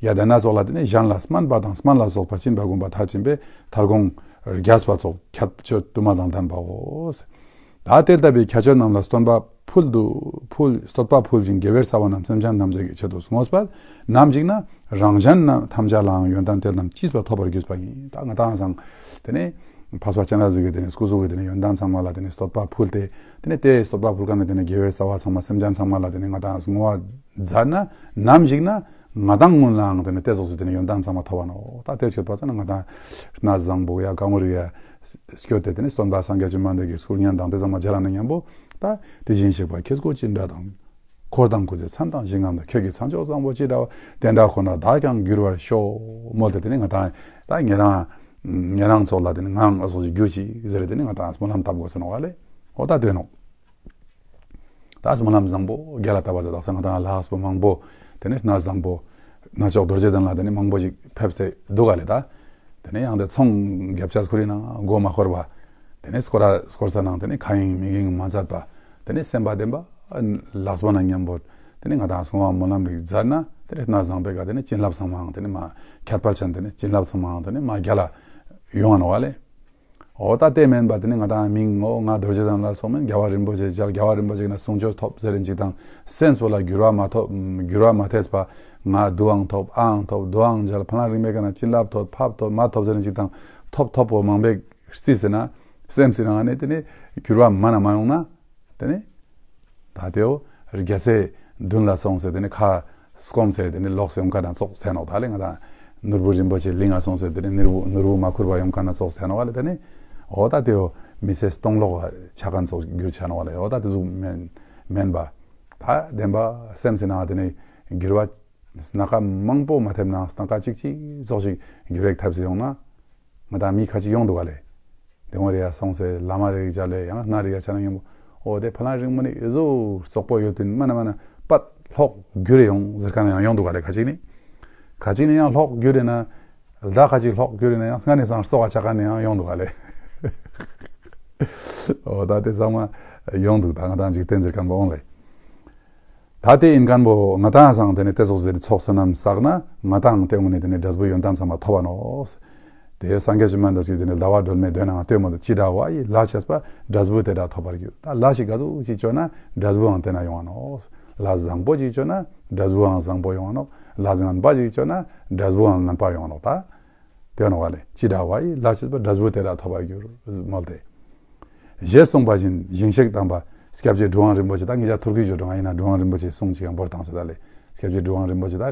ཡ་དེ་ན་ཙོགས་ལ་དེ་ནི་གཞན་ལ་སྨན་པ་དང་སྨན་ལ་སོགས་པ་སྦྱིན་པ་སྒོམ་པ་མཐར་ཕྱིན་པའི་མཐར་དགོངས་རྒྱས་པ་ཙོགས་ཁྱད་ཆོས་དུ་མ་དང་ལྡན་པའོ། ད་དེ་ལྟ་བུའི་ཁྱད་ཆོས་རྣམས་ལ་སྟོན་པ་ཕུལ་དུ་ཕུལ་བསྟོད་པ་ཕུལ་ཞིང་དགེ་བའི་རྩ་བ་རྣམས་སེམས་ཅན་ཐམས་ཅད་ཀྱི་ཆེད་དུ་བསྔོས་པ། ནམ་ཞིག་ན་རང་གཞན་རྣམས་ཐམས་ཅད་ལའང་ཡོན་ཏན་དེ་རྣམས་ཅིས་པ་ཐོབ་པར་གྱུར་པ་ཡིན། ད་ང་དང་སང་དེ་ནས་འཕགས་པ་སྤྱན་རས་གཟིགས་ཀྱི་དེ་ནས་སྐུ་གཟུགས་ཀྱི་དེ་ནས་ཡོན་ཏན་ཚང་མ་ལ་དེ་ནས་བསྟོད་པ་ཕུལ་ཏེ་དེ་ནས་དེ་བསྟོད་པ་ཕུལ་མཁན་ནི་དེ་ནས་དགེ་བའི་རྩ་བ་ཚང་མ་སེམས་ཅན་ཚང་མ་ལ་དེ་ནས་ང་དང་བསྔོ་བ་མཛད་ན་ནམ་ཞིག་ན་ང་དང་སྔོན་ལའང་དེ་ནས་དེ་སོགས་སུ་དེ་ནས་ཡོན་ཏན་ཚང་མ་ཐོབ་པ་ནོ། ད་དེ་ཆོད་པ་ཚ་ན་ང་དང་གནས་བཟང་པོ་ཡ་གང་བོ་རི་ཡ་སྐྱོད་དེ་དེ་ནས་སྟོན་པ་སངས་རྒྱས་བཅོམ་ལྡན་འདས་ཀྱི་སྐུ་བརྙན་དང་དེ་ཚང་མ་མཇལ་ན་མཉམ་པོ་ད་དེ་བཞིན་གཤེགས་པ་ཁྱེད་སྐུ་ཅི་འདྲ་དང་། འཁོར་དང་སྐུ་ཚེ་མཚན་དང་ཞིང་ཁམས་དང་། ཁྱོད་ཀྱི་མཚན་མཆོག་བཟང་པོ་ཅི་འདྲ་བ། དེ་འདྲ་ཁོ་ན་བདག་ཀྱང་འགྱུར་བར་ཤོག་མོལ་ཏེ་དེ་ནི་ང་དང་ད་ཉེ་རང་ཉེ་རང་ཚོགས་ལ་དེ་ནི་ངའང་ཨ་སོགས་ཤིག་འགྱུར་ཅིག་ཟེར་དེ་ནི་ང་དང་སྨོན་ལམ་བཏབ་དགོས་ཟེར་ནོ་བ་ལེ། ཨོ་ད་དེ་ནོ། ད་སྨོན་ལམ་བཟང་པོ་རྒྱ་ལ་བཏབ་པ་ཟེར་དག་ས་ང་དང་ལགས་པོ་མང་པོ་དེ་ནི་གནས་བཟང་པོ་གནས་མཆོག་རྡོ་རྗེ་གདན་ལ་དེ་ནི་མང་པོ་ཞིག་ཕེབས་ཏེ་འདུག་ག་ལེ་ད། དེ་ནས་ཡང་དེ་ཚོང་རྒྱབ་ཆ་ཁུར་ཡིན་ན་མགོ་མ་འཁོར་བ། དེ་ནས་སྐོར་ར་སྐོར་ས་ནང་དེ་ནས་ཁ་ཡིན་མིག་ཡིན་མ་མཛད་པ། དེ་ནས་སེམས་པ་བདེན་པ་ལགས་པ་ན་མཉམ་པོ། དེ་ནས་ང་དང་སོང་བ་སྨོན་ལམ་རིགས་མཛད་ན་དེ་ནས་གནས་བཟང་པོའི་ག་དེ་ནས་བྱིན་རླབས་ཚང་མའང་དེ་ནས་མ་ཁྱད་པར་ཅན་དེ་ནས་བྱིན་རླབས་ཚང་མའང་དེ་ནས་མ་རྒྱ་ལ་ཡོང་ང་ནོ་བ་ལེ། འོ་ད་དེ་མིན་པ་དེ་ནི་ང་དང་མིང་ངོ་ང་རྡོ་རྗེ་གདན་ལ་སོང་མིན་རྒྱལ་བ་རིན་པོ་ཆེ་མཇལ་རྒྱལ་བ་རིན་པོ་ཆེ་ན་གསུང་ཆོས་ཐོབ་ཟེར་རིན་ཅིག་དང་སེམས་པོ་ལ་འགྱུར་བ་མ་ཐོབ་འགྱུར་བ་མ་ཐེབས་པ་ང་དུའང་ཐོབ་ཨང་ཐོབ་དུའང་མཇལ་ཕ་ལང་རིང་མེད་ག་ན་བྱིན་རླབས་ཐོབ་ཕབ་ཐོབ་མ་ཐོབ་ཟེར་རིན་ཅིག་དང་ཐོབ་ཐོབ་པོ་མང་པོ་རྩིས་ཟེར་ན་སེམས་ཟེར་ན་ནི་དེ་ནི་འགྱུར་བ་མ་ན་མ་ཡོང་ན་དེ་ནི་ད་དེའོ་རྒྱ་སེ་མདུན་ལ་སོང་ཟེར་དེ་ནི་ཁ་སྐོམ་ཟེར་དེ་ནི་ལོག་སེམས་ཀ་དང་ཙོག་ཟེར་ནོག་ད་ལེ་ང་དང་ནོར་བུ་རིན་པོ་ཆེ་གླིང་ང་སོང་ཟེར་དེ་ནི་ནོར་བུ་ནོར་བུ་མ་ཁུར་བ་ཡོང་ཁ་ན་ཙོག་ཟེར་ནོག་ལེ། དེ་ནི་འོ་ད་དེའོ་མི་ཚེ་སྟོང་ལོག་ཆ་ཁན་ཙོག་འགྱུར་ཆ་ནོག་ལེ། འོ་ད་དེ་ཟུག་མེན་མེན་པ་ད་བདེན་པ་སེམས་ཟེར་ན་དེ་ནི་འགྱུར་བ་སྣ་ཁ་མང་པོ་མ་ཐེབས་ན་སྣ་ཁ་གཅིག་གཅིག་ཙོག་ཞིག་འགྱུར་བ་ཐེབས་སེ་ཡོང་ན། ང་དང་མི་ཁ་ཅིག་ཡོང་འདུག་ག་ལེ། དེ་ངོ་རེ་ཡ་སོང་སེ་བླ་མ་རེ་ཡི་ཅག་ལེ་ཡང་སྣ་རེ་ཡ་ཆ་ན་ཡོང་གོ། འོ་དེ་ཕ་ལང་རིང་མོ་ནི་ཨེ་ཟོ་རྩོག་པོ་ཡོད་དུས་མ་ན་མ་ན་པད་ལྷོག་རྒྱུ་རེ་ཡོང་ཟེར་ཁ་ན་ཡང་ཡོང་འདུག་ག་ལེ། ཁ་ཅིག་ནི་ཁ་ཅིག་ནི་ཡང་ལྷོག་རྒྱུ་རེ་ན་ལྡ་ཁ་ཅིག་ལྷོག་རྒྱུ་རེ་ན་ཡང་སྔ་ནས་སང་རྩོག་ག་ཆ་ཁ་ནས་ཡང་ཡོང་འདུག་ག་ལེ། འོ་ད་དེ་ཚང་མ་ཡོང་འདུག་ད་ང་དང་འཇིག་རྟེན་ཟེར་ཁན་པོ་འོང་ལེ། ད་དེ་ཡིན་མཁན་པོ་ང་དང་སང་དེ་ནས་དེ་སོགས་ཟེར་ཚོགས་བསོད་ནམས་བསགས་ན་ང་དང་དེ་དངོས་ནས་དེ་ནས་འབྲས་བུ་ཡོན་ཏན་ཚང་མ་ཐོབ་པ་ནོག་དེ་སངས་རྒྱས་བཅོམ་ལྡན་འདས་ཀྱིས་དེ་ནས་ཟླ་བ་སྒྲོན་མེ་འདོན་ནའང་ལྟོས་མོ་དུ་ཅི་འདྲ་བ་ཡི་ལ་བྱས་པ་འབྲས་བུ་དེ་འདྲ་ཐོབ་པར་འགྱུར། ད་ལ་ཞིག་ག་ཟུག་ཅིག་བཅོ་ན་འབྲས་བུའང་དེ་ན་ཡོང་བ་ནོག་ལ་བཟང་པོ་ཅིག་བཅོ་ན་འབྲས་བུའང་བཟང་པོ་ཡོང་བ་ནོག་ལ་ངན་པ་ཅིག་བཅོ་ན་འབྲས་བུའང་ངན་པ་ཡོང་བ་ནོག་ད། དེ་ནོ་བ་ལེ། ཅི་འདྲ་བ་ཡི་ལ་བྱེད་པ་འབྲས་བུ་དེ་འདྲ་ཐོབ་པར་འགྱུར་མོལ་ཏེ། ཞེས་གསུངས་པ་བཞིན་ཞིང་གཤེགས་དམ་པ་སྐྱབས་རྗེ་གྲུབ་དབང་རིན་པོ་ཆེ་ད་ངེད་ཅག་ཐུར་གི་བརྗོད་འགྲོ་ང་ཡིན་ན་གྲུབ་དབང་རིན་པོ་ཆེ་གསུང་ཅིག་ཡང་འབོར་བཏང་སོ་ད་ལེ། སྐྱབས་རྗེ་གྲུབ་དབང་རིན་པོ་ཆེ་ད་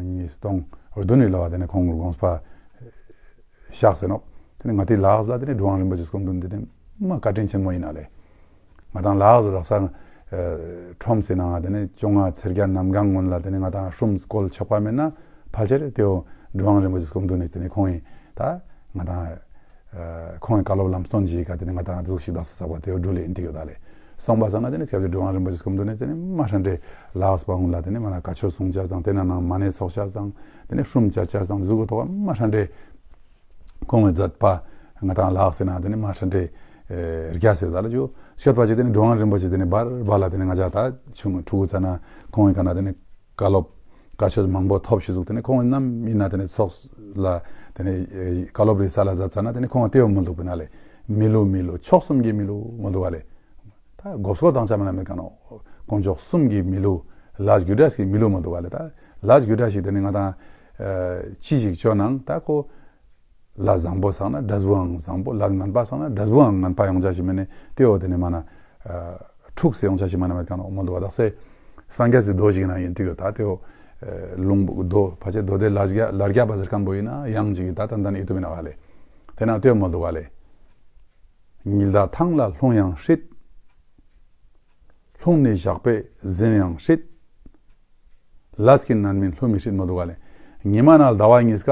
ཉིས་སྟོང་བདུན་ནས་ལ་བ་དེ་ནས་ཁོང་དགོངས་པ་བཞག་ཟེར་ནོ། དེ་ནས་ང་དེ་ལགས་ལ་དེ་ནས་གྲུབ་དབང་རིན་པོ་ཆེ་སྐུ་མདུན་དེ་དེ་མ་བཀའ་དྲིན་ཆེན་མོ་ཡིན་ན་ལེ། ང་དང་ལགས་ལ་དག་ས་ཁྲོམ་ཟེར་ནའང་དེ་ནས་བཅོ་ལྔ་ཚེས་བརྒྱད་གནམ་གང་སྔོན་ལ་དེ་ནས་ང་དང་ཧྲུམ་སྐོལ་ཆོག་པ་མེད་ན་ཕལ་ཆེར་དེའོ་གྲུབ་དབང་རིན་པོ་ཆེ་སྐུ་མདུན་ནས་དེ་ནས་ཁོང་ཡིན་ད་ང་དང་ ཁོང་གི་བཀའ་སློབ་ལམ་སྟོན་གྱི་ཀ་དེ་ནི་ང་དང་ཟུག་ཤིག་དག་ས་ས་བ་དེ་འགྲུལ་ལེ་ཨིན་དེ་ཡོད་ད་ལེ། སོང་པ་སང་ན་དེ་ནི་སྐྱབས་རྗེ་གྲུབ་དབང་རིན་པོ་ཆེ་སྐུ་མདུན་ནས་དེ་ནི་མ་ཧྲན་ཏེ་ལ་དྭགས་པ་ཀུན་ལ་དེ་ནི་མ་ན་བཀའ་ཆོས་གསུང་བྱས་དང་དེ་ན་ནང་མ་ཎི་ཚོགས་བྱས་དང་དེ་ནི་ཧྲུམ་བྱས་བྱས་དང་ཟུག་གི་ཐོག་མ་ཧྲན་ཏེ། ཁོང་གི་མཛད་པ་ང་དང་ལ་དྭགས་ཟེར་ན་དེ་ནི་མ་ཧྲན་ཏེ་རྒྱ་ཟེར་ད་ལ་ཇུ་སྐྱོད་པ་ཅིག་དེ་ནི་གྲུབ་དབང་རིན་པོ་ཆེ་དེ་ནི་བར་བར་ལ་དེ་ནི་ང་ཅག་ད་ཆུང་ཕྲུ་གུ་ཚ་ན་ཁོང་གི་ཀ་ན་དེ་ནི་བཀའ་སློབ་བཀའ་ཆོས་མང་པོ་ཐོབ་ཤི་ཟུག་དེ་ནི་ཁོང་གི་ནམ་ཡིན་ན་དེ་ནི་ཚོགས་ལ་དེ་ནི་བཀའ་སློབ་རེ་ས་ལ་མཛད་ཚ་ན་དེ་ནི་ཁོང་གི་ལྟེ་བ་མི་འདུག་པ་ན་ལེ། མི་ལུ་མི་ལུ་མཆོག་གསུམ་གྱི་མི་ལུ་མི་འདུག་ག་ལེ། ད་མགོ་སྐོར་དང་ཆ་མ་ན་མེད་ཀ་ནོ། དཀོན་མཆོག་གསུམ་གྱི་མི་ལུ། ལས་རྒྱུ་འབྲས་ཀྱི་མི་ལུ་མི་འདུག་ག་ལེ། ད་ལས་རྒྱུ་འབྲས་ཞིག་དེ་ནི་ང་དང་ཅི་ཞིག་བཅོ་ནང་ད་ཁོ་ལས་བཟང་པོ་བསགས་ན་འབྲས་བུའང་བཟང་པོ། ལས་ངན་པ་བསགས་ན་འབྲས་བུའང་ངན་པ་ཡོང་ཆ་ཞིག་མེད་ནས་དེ་འོ་དེ་ནི་མ་ན་འཁྲུག་སེ་ཡོང་ཆ་ཞིག་མ་ན་མེད་ཀ་ནོ་མི་འདུག་ག་ད་སེ་སངས་རྒྱས་སི་མདོ་ཞིག་ན་ཡིན་དུས་ཡོད་ད་དེ་འོ་ལུང་མདོ་ཕལ་ཆེར་མདོ་སྡེ་ལས་རྒྱ་ལས་རྒྱ་པ་ཟེར་མཁན་པོ་ཡིན་ན་ཡང་ཅིག་ད་ཏན་ཏན་ཡིད་དུ་མི་ན་ག་ལེ། དེ་ན་དེ་འོ་མི་འདུག་ག་ལེ། ཉི་ཟླ་ཐང་ལ་ལྷུང་ཡང་སྲིད། ལྷུང་ནས་ཞགས་པས་ཟིན་ཡང་སྲིད། ལས་ཀྱིས་ནན་མིན་ལྷོད་མི་སྲིད་མི་འདུག་ག་ལེ། ཉི་མ་ན་ཟླ་བ་གཉིས་ཀ་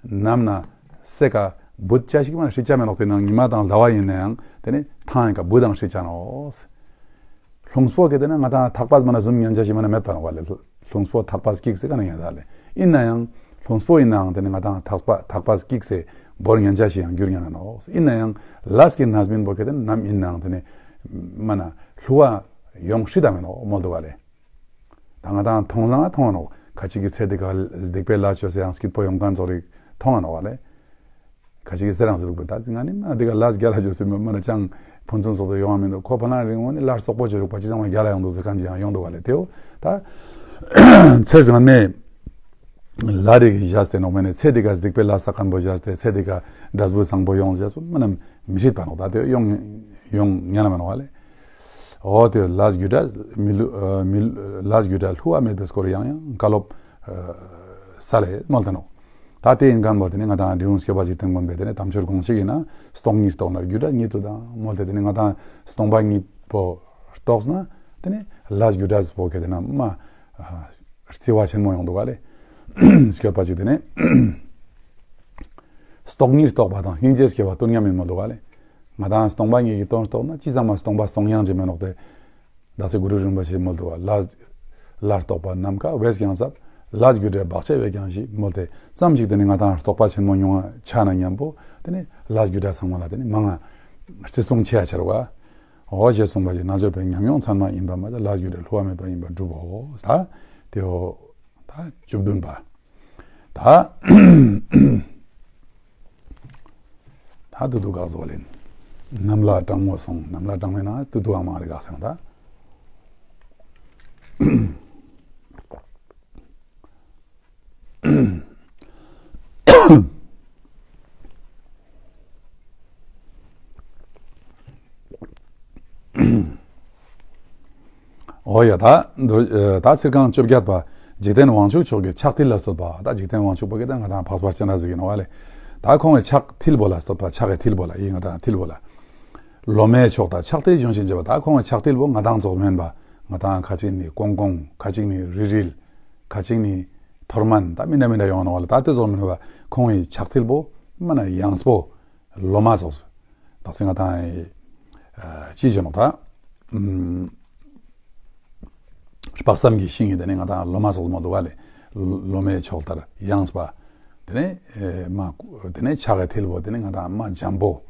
ནམ་ན་སེ་ཀ་བུད་ཅ་ཞིག་མ་ན་སྲིད་ཅ་མེད་ནོག་དེ་ན་ཉི་མ་དང་ཟླ་བ་ཡིན་ན་ཡང་དེ་ནི་ཐང་ཡིན་ཀ་བུད་དང་སྲིད་ཅ་ནོག་ལྷུང་སྤོ་གི་དེ་ན་ང་དང་ཐག་པ་མ་ན་ཟུམ་ཉན་ཅ་ཞིག་མ་ན་མེད་པ་ནོག་ག་ལེ། ལྷུང་སྤོ་ཐག་པ་སྐྱིགས་སེ་ཀ་ན་ཉན་ས་ལེ། ཡིན་ན་ཡང་ལྷུང་སྤོ་ཡིན་ནའང་དེ་ནི་ང་དང་ཐག་པ་ཐག་པ་སྐྱིགས་སེ་བོར་ཉན་ཅ་ཞིག་ཡང་འགྱུར་ཉན་ན་ནོག་ཡིན་ན་ཡང་ལས་ཀྱི་རྣམ་སྨིན་པོ་གི་དེ་ནི་ནམ་ཡིན་ནའང་དེ་ནི་མ་ན་ལྷུ་བ་ཡོང་སྲིད་ད་མེད་ནོག་མོལ་འདུག་ག་ལེ། ད་ང་དང་མཐོང་ས་མཐོང་ནོག་ཁ་ཅིག་གི་ཚེ་འདི་ག་སྡིག་པའི་ལས་བཅོས་སེ་ཡང་སྐྱིད་པོ་ཡོང་མཁན་ཚོ་རིག་མཐོང་ང་ནོག་ག་ལེ། ཁ་ཅིག་གིས་ཟེར་རང་ཟེར་འདུག་པས། ད་ང་ནི་མ་འདི་ག་ལས་རྒྱ་ལ་འཇོག་སྲིད་མ་མ་ན་ཅང་ཕུན་སུམ་ཚོགས་པའི་ཡོང་བ་མི་འདུག་ཁོ་ཕ་ལང་རིང་འོ་ནི་ལར་སོག་པོ་ཅི་རུག་པ་ཅི་ཚང་མ་རྒྱ་ལ་ཡོང་འདུག་ཟེར་མཁན་ཅིག་ཡང་ཡོང་འདུག་ག་ལེ། དེའོ་ད་ཚེ་ཟང་ནས་ལ་རེ་གི་བཞག་སྟེ་ནོག་མེ་ནས་ཚེ་འདི་ག་སྡིག་པའི་ལས་བསགས་མཁན་པོ་བཞག་སྟེ་ཚེ་འདི་ག་འབྲས་བུ་བཟང་པོ་ཡོང་བཞག་སོ་མ་ན་མི་སྲིད་པ་ནོག་ད་དེ་ཡོང་ཡོང་ཉན་ན་མ་ནོག་ག་ལེ། འོ་དེ་ལས་རྒྱུ་འབྲས་མི་ལུ་མི་ལས་རྒྱུ་འབྲས་ལྷུ་བ་མེད་པའི་སྐོར་ཡང་ཡང་བཀའ་སློབ་ས་ལས་མོལ་ཏེ་ནོག་ད་དེ་ཡིན་མཁན་པོ་དེ་ནི་ང་དང་འབྲི་གུང་སྐྱོབ་པ་ཅིག་བསྟེན་དགོན་པའི་དེ་ནི་དམ་ཆོས་དགོངས་གཅིག་ཡིན་ན་སྟོང་ཉིད་རྟོགས་ན་རྒྱུ་འབྲས་ཉིད་དུ་དང་མོལ་ཏེ་དེ་ནི་ང་དང་སྟོང་པ་ཉིད་པོ་རྟོགས་ན་དེ་ནི་ལས་རྒྱུ་འབྲས་པོ་གི་དེ་ན་མ་རྩི་བ་ཆེན་མོ་ཡོང་འདུག་ག་ལེ། སྐྱོབ་པ་ཅིག་དེ་ནི་སྟོང་ཉིད་རྟོགས་པ་དང་སྙིང་རྗེ་སྐྱེ་བ་སྟོང་ཉིད་མིན་མོལ་འདུག་ག་ལེ། ང་དང་སྟོང་པ་ཉིད་ཀྱི་དོན་རྟོགས་ན་ཅི་ཚང་མ་སྟོང་པ་སྟོང་ཡང་ཅི་མེད་ནོག་དེ། བདག་ཚེ་གུ་རུ་རིན་པོ་ཆེ་མོལ་དུ་བ་ལ་ལ་རྟོགས་པ་ནམ་མཁའ་བས་ཀྱང་ཟབ། ལས་རྒྱུ་འབྲས་བག་ཆགས་བས་ཀྱང་ཞི་མོལ་ཏེ་ཙམ་ཞིག་དེ་ནི་ང་དང་རྟོགས་པ་ཆེན་མོ་མྱོང་བ་ཆ་ན་མཉམ་པོ་དེ་ནི་ལས་རྒྱུ་འབྲས་ཚང་མ་ལ་དེ་ནི་མང་ང་བརྩི་སྲུང་ཆེ་ཡ་ཆེར་བ། འོ་ཞེས་གསུངས་པ་ཞིག་རྣལ་འབྱོར་པའི་ཉམས་མྱོང་ཚད་མ་ཡིན་པ་མ་ཟད་ལས་རྒྱུ་འབྲས་བསླུ་བ་མེད་པ་ཡིན་པར་གྲུབ་བོ། ད་དེའོ་ད་བཅུ་བདུན་པ། ད། ད་ཏུ་ཏུ་གག་བཟོ་ལེན། གནམ་ལ་གྲང་མོ་སོང་། གནམ་ལ་གྲང་མོ་ན་ཏུ་ཏུ་ཨ་མ་རི་གག་སེང་ད། འོ་ཡ་ད་འདུ་ད་ཚིར་ཁང་བཅོ་བརྒྱད་པ་འཇིག་རྟེན་དབང་ཕྱུག་མཆོག་གི་ཕྱག་མཐིལ་ལ་བསྟོད་པ། ད་འཇིག་རྟེན་དབང་ཕྱུག་པོ་གི་ད་ང་དང་འཕགས་པ་སྤྱན་རས་གཟིགས་ཡིན་ནོ་བ་ལེ། ད་ཁོང་གི་ཕྱག་མཐིལ་པོ་ལ་བསྟོད་པ། ཕྱག་གི་མཐིལ་པོ་ལ་ཡིན་ང་དང་མཐིལ་པོ་ལ། ལོ་མའི་མཆོག་དང་ཕྱག་མཐིལ་གཞོན་ཞིང་འབྱེད་པ། ད་ཁོང་གི་ཕྱག་མཐིལ་པོ་ང་དང་ཚོགས་མིན་པ། ང་དང་ཁ་ཅིག་ནི་ཀོང་ཀོང་། ཁ་ཅིག་ནི་རིལ་རིལ། ཁ་ཅིག་ནི་ཐོར་མན། ད་མི་འདྲ་མི་འདྲ་ཡོང་ནོ་བ་ལེ། ད་དེ་ཚོགས་མིན་པ་ཁོང་གི་ཕྱག་མཐིལ་པོ་མ་ན་ཡངས་པོ། ལོ་མ་ཚོགས། ད་ཚེ་ང་དང་ཅི་བྱེད་ནོ་ད། དཔག་བསམ་གྱི་ཤིང་གི་དེ་ནས་ང་དང་ལོ་མ་ཚོགས་མ་འདུག་བ་ལེ། ལོ་མའི་མཆོག་ལྟར་ཡངས་པ། དེ་ནས་མ་དེ་ནས་ཕྱག་གི་མཐིལ་པོ་དེ་ནས་ང་དང་མ་འཇམ་པོ་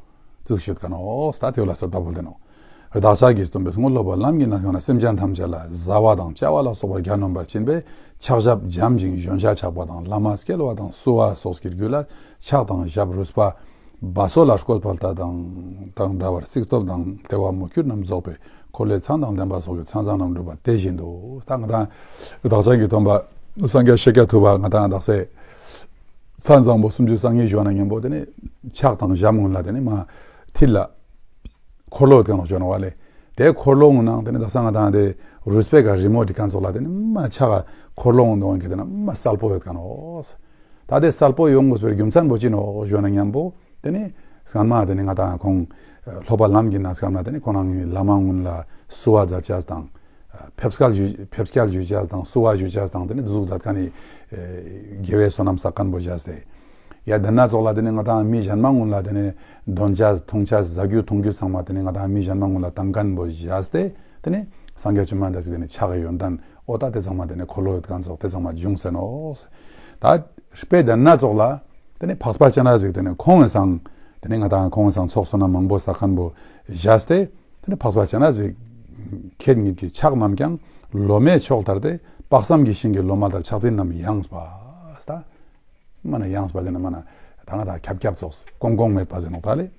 བཙུགས་ཤོད་ཀ་ནོ། ད་དེ་ལ་སོ་ད་བོ་དེ་ནོ། བདག་ཅག་གིས་སྟོན་པའི་དངོས་སློབ་པ་ལམ་གྱི་རྣམ་གཞག་ན་སེམས་ཅན་ཐམས་ཅད་ལ་བཟའ་བ་དང་བཅའ་བ་ལ་སོགས་པར་གྱ་ནོམ་པར་བྱིན་པས་ཕྱག་ཞབས་འཇམ་ཞིང་གཞོན་ཤ་ཆག་པ་དང་བླ་མ་སྐྱེལ་བ་དང་བསུ་བ་སོགས་ཀྱི་རྒྱུད་ལ་ཕྱག་དང་ཞབས་རུས་པ། བ་སོ་ལ་བཀོད་པ་ལྟ་དང་དང་འདྲ་བར་སྲེག་སྟོབས་དང་ལྟེ་བ་མུ་ཁྱུད་རྣམས་རྫོགས་པའི་འཁོར་ལོའི་མཚན་དང་ལྡན་པ་སོགས་ཀྱི་མཚན་བཟང་རྣམས་འགྲུབ་པ་དེ་བཞིན་དུ། ད་ང་དང་བདག་ཅག་གི་སྟོན་པ་སངས་རྒྱས་ཤཱཀྱ་ཐུབ་པ་ང་དང་བདག་སའི་མཚན་བཟང་པོ་སུམ་ཅུ་རྩ་གཉིས་བཞོན་ན་མཉམ་པོ་དེ་ནས་ཕྱག་དང་ཞབས་ངུན་ལ་དེ་ནས་མ་མཐིལ་ལ་འཁོར་ལོ་དེ་ནང་བཞོན་བ་ལས་དེ་འཁོར་ལོ་ངུན་ནང་དེ་ནས་བདག་ས་ང་དང་དེ་རུས་པའི་ག་རི་མོ་འདི་གང་ཚོགས་ལ་དེ་ནས་མ་ཕྱག་འཁོར་ལོ་ངུན་དོན་གི་དེ་ན་མ་གསལ་པོ་ཡོད་ཀ་ནོ། ད་དེ་གསལ་པོ་ཡོང་དགོས་པའི་རྒྱུ་མཚན་པོ་ཅི་ནོ་བཞོན་ན་མཉམ་པོ། དེ་ནས་སྔན་མ་དེ་ནས་ང་དང་ཁོང་སློབ་པ་ལམ་གྱི་ནང་སྐབས་ན་དེ་ནས་ཁོང་རང་གི་བླ་མ་ངུན་ལ་བསུ་བ་མཛད་བྱས་དང་། ཕེབས་སྐལ་ཞུ་ཕེབས་སྐལ་ཞུ་བྱས་དང་བསུ་བ་ཞུ་བྱས་དང་དེ་ནས་འདི་ཟུག་མཛད་མཁན་ནི་དགེ་བའི་བསོད་ནམས་བསགས་མཁན་པོ་བྱས་ཏེ། ཡ་དེ་ན་ཙོགས་ལ་དེ་ནི་ང་དང་མི་གཞན་མ་ངུན་ལ་དེ་ནི་འདོན་ཆ་འཐུང་ཆ་ཟ་རྒྱུ་འཐུང་རྒྱུ་ཚང་མ་དེ་ནི་ང་དང་མི་གཞན་མ་ངུན་ལ་བཏང་མཁན་པོ་བཞག་སྟེ། དེ་ནི་སངས་རྒྱས་བཅོམ་ལྡན་འདས་ཀྱི་དེ་ནི་ཕྱག་གི་ཡོན་ཏན་ཨོ་ད་དེ་ཚང་མ་དེ་ནི་འཁོར་ལོ་ཡོད་མཁན་ཙོགས་དེ་ཚང་མ་འབྱུང་ཟེར་ནོ། ད་དཔེ་དེ་ན་ཙོགས་ལ་དེ་ནི་འཕགས་པ་སྤྱན་རས་གཟིགས་དེ་ནི་ཁོང་གི་སང་དེ་ནི་ང་དང་ཁོང་གི་སང་ཚོགས་བསོད་ནམས་མང་པོ་བསགས་མཁན་པོ་བཞག་སྟེ། དེ་ནི་འཕགས་པ་སྤྱན་རས་གཟིགས་ཁྱེད་ཉིད་ཀྱི་ཕྱག་རྣམས་ཀྱང་། ལོ་མའི་ཕྱོགས་ལྟར་ཏེ། དཔག་བསམ་གྱི་ཤིང་གི་ལོ་མ་ལྟར། ཕྱག་མཚན་རྣམས་ཡངས་པ། ད་མ་ན་ཡངས་པ་ཟེར་ན་མ་ན་ད་ང་དང་ཁྱབ་ཁྱབ་ཙོགས་ཀོང་ཀོང་མེད་པ་ཟེར་ནོ་ད་ལེ།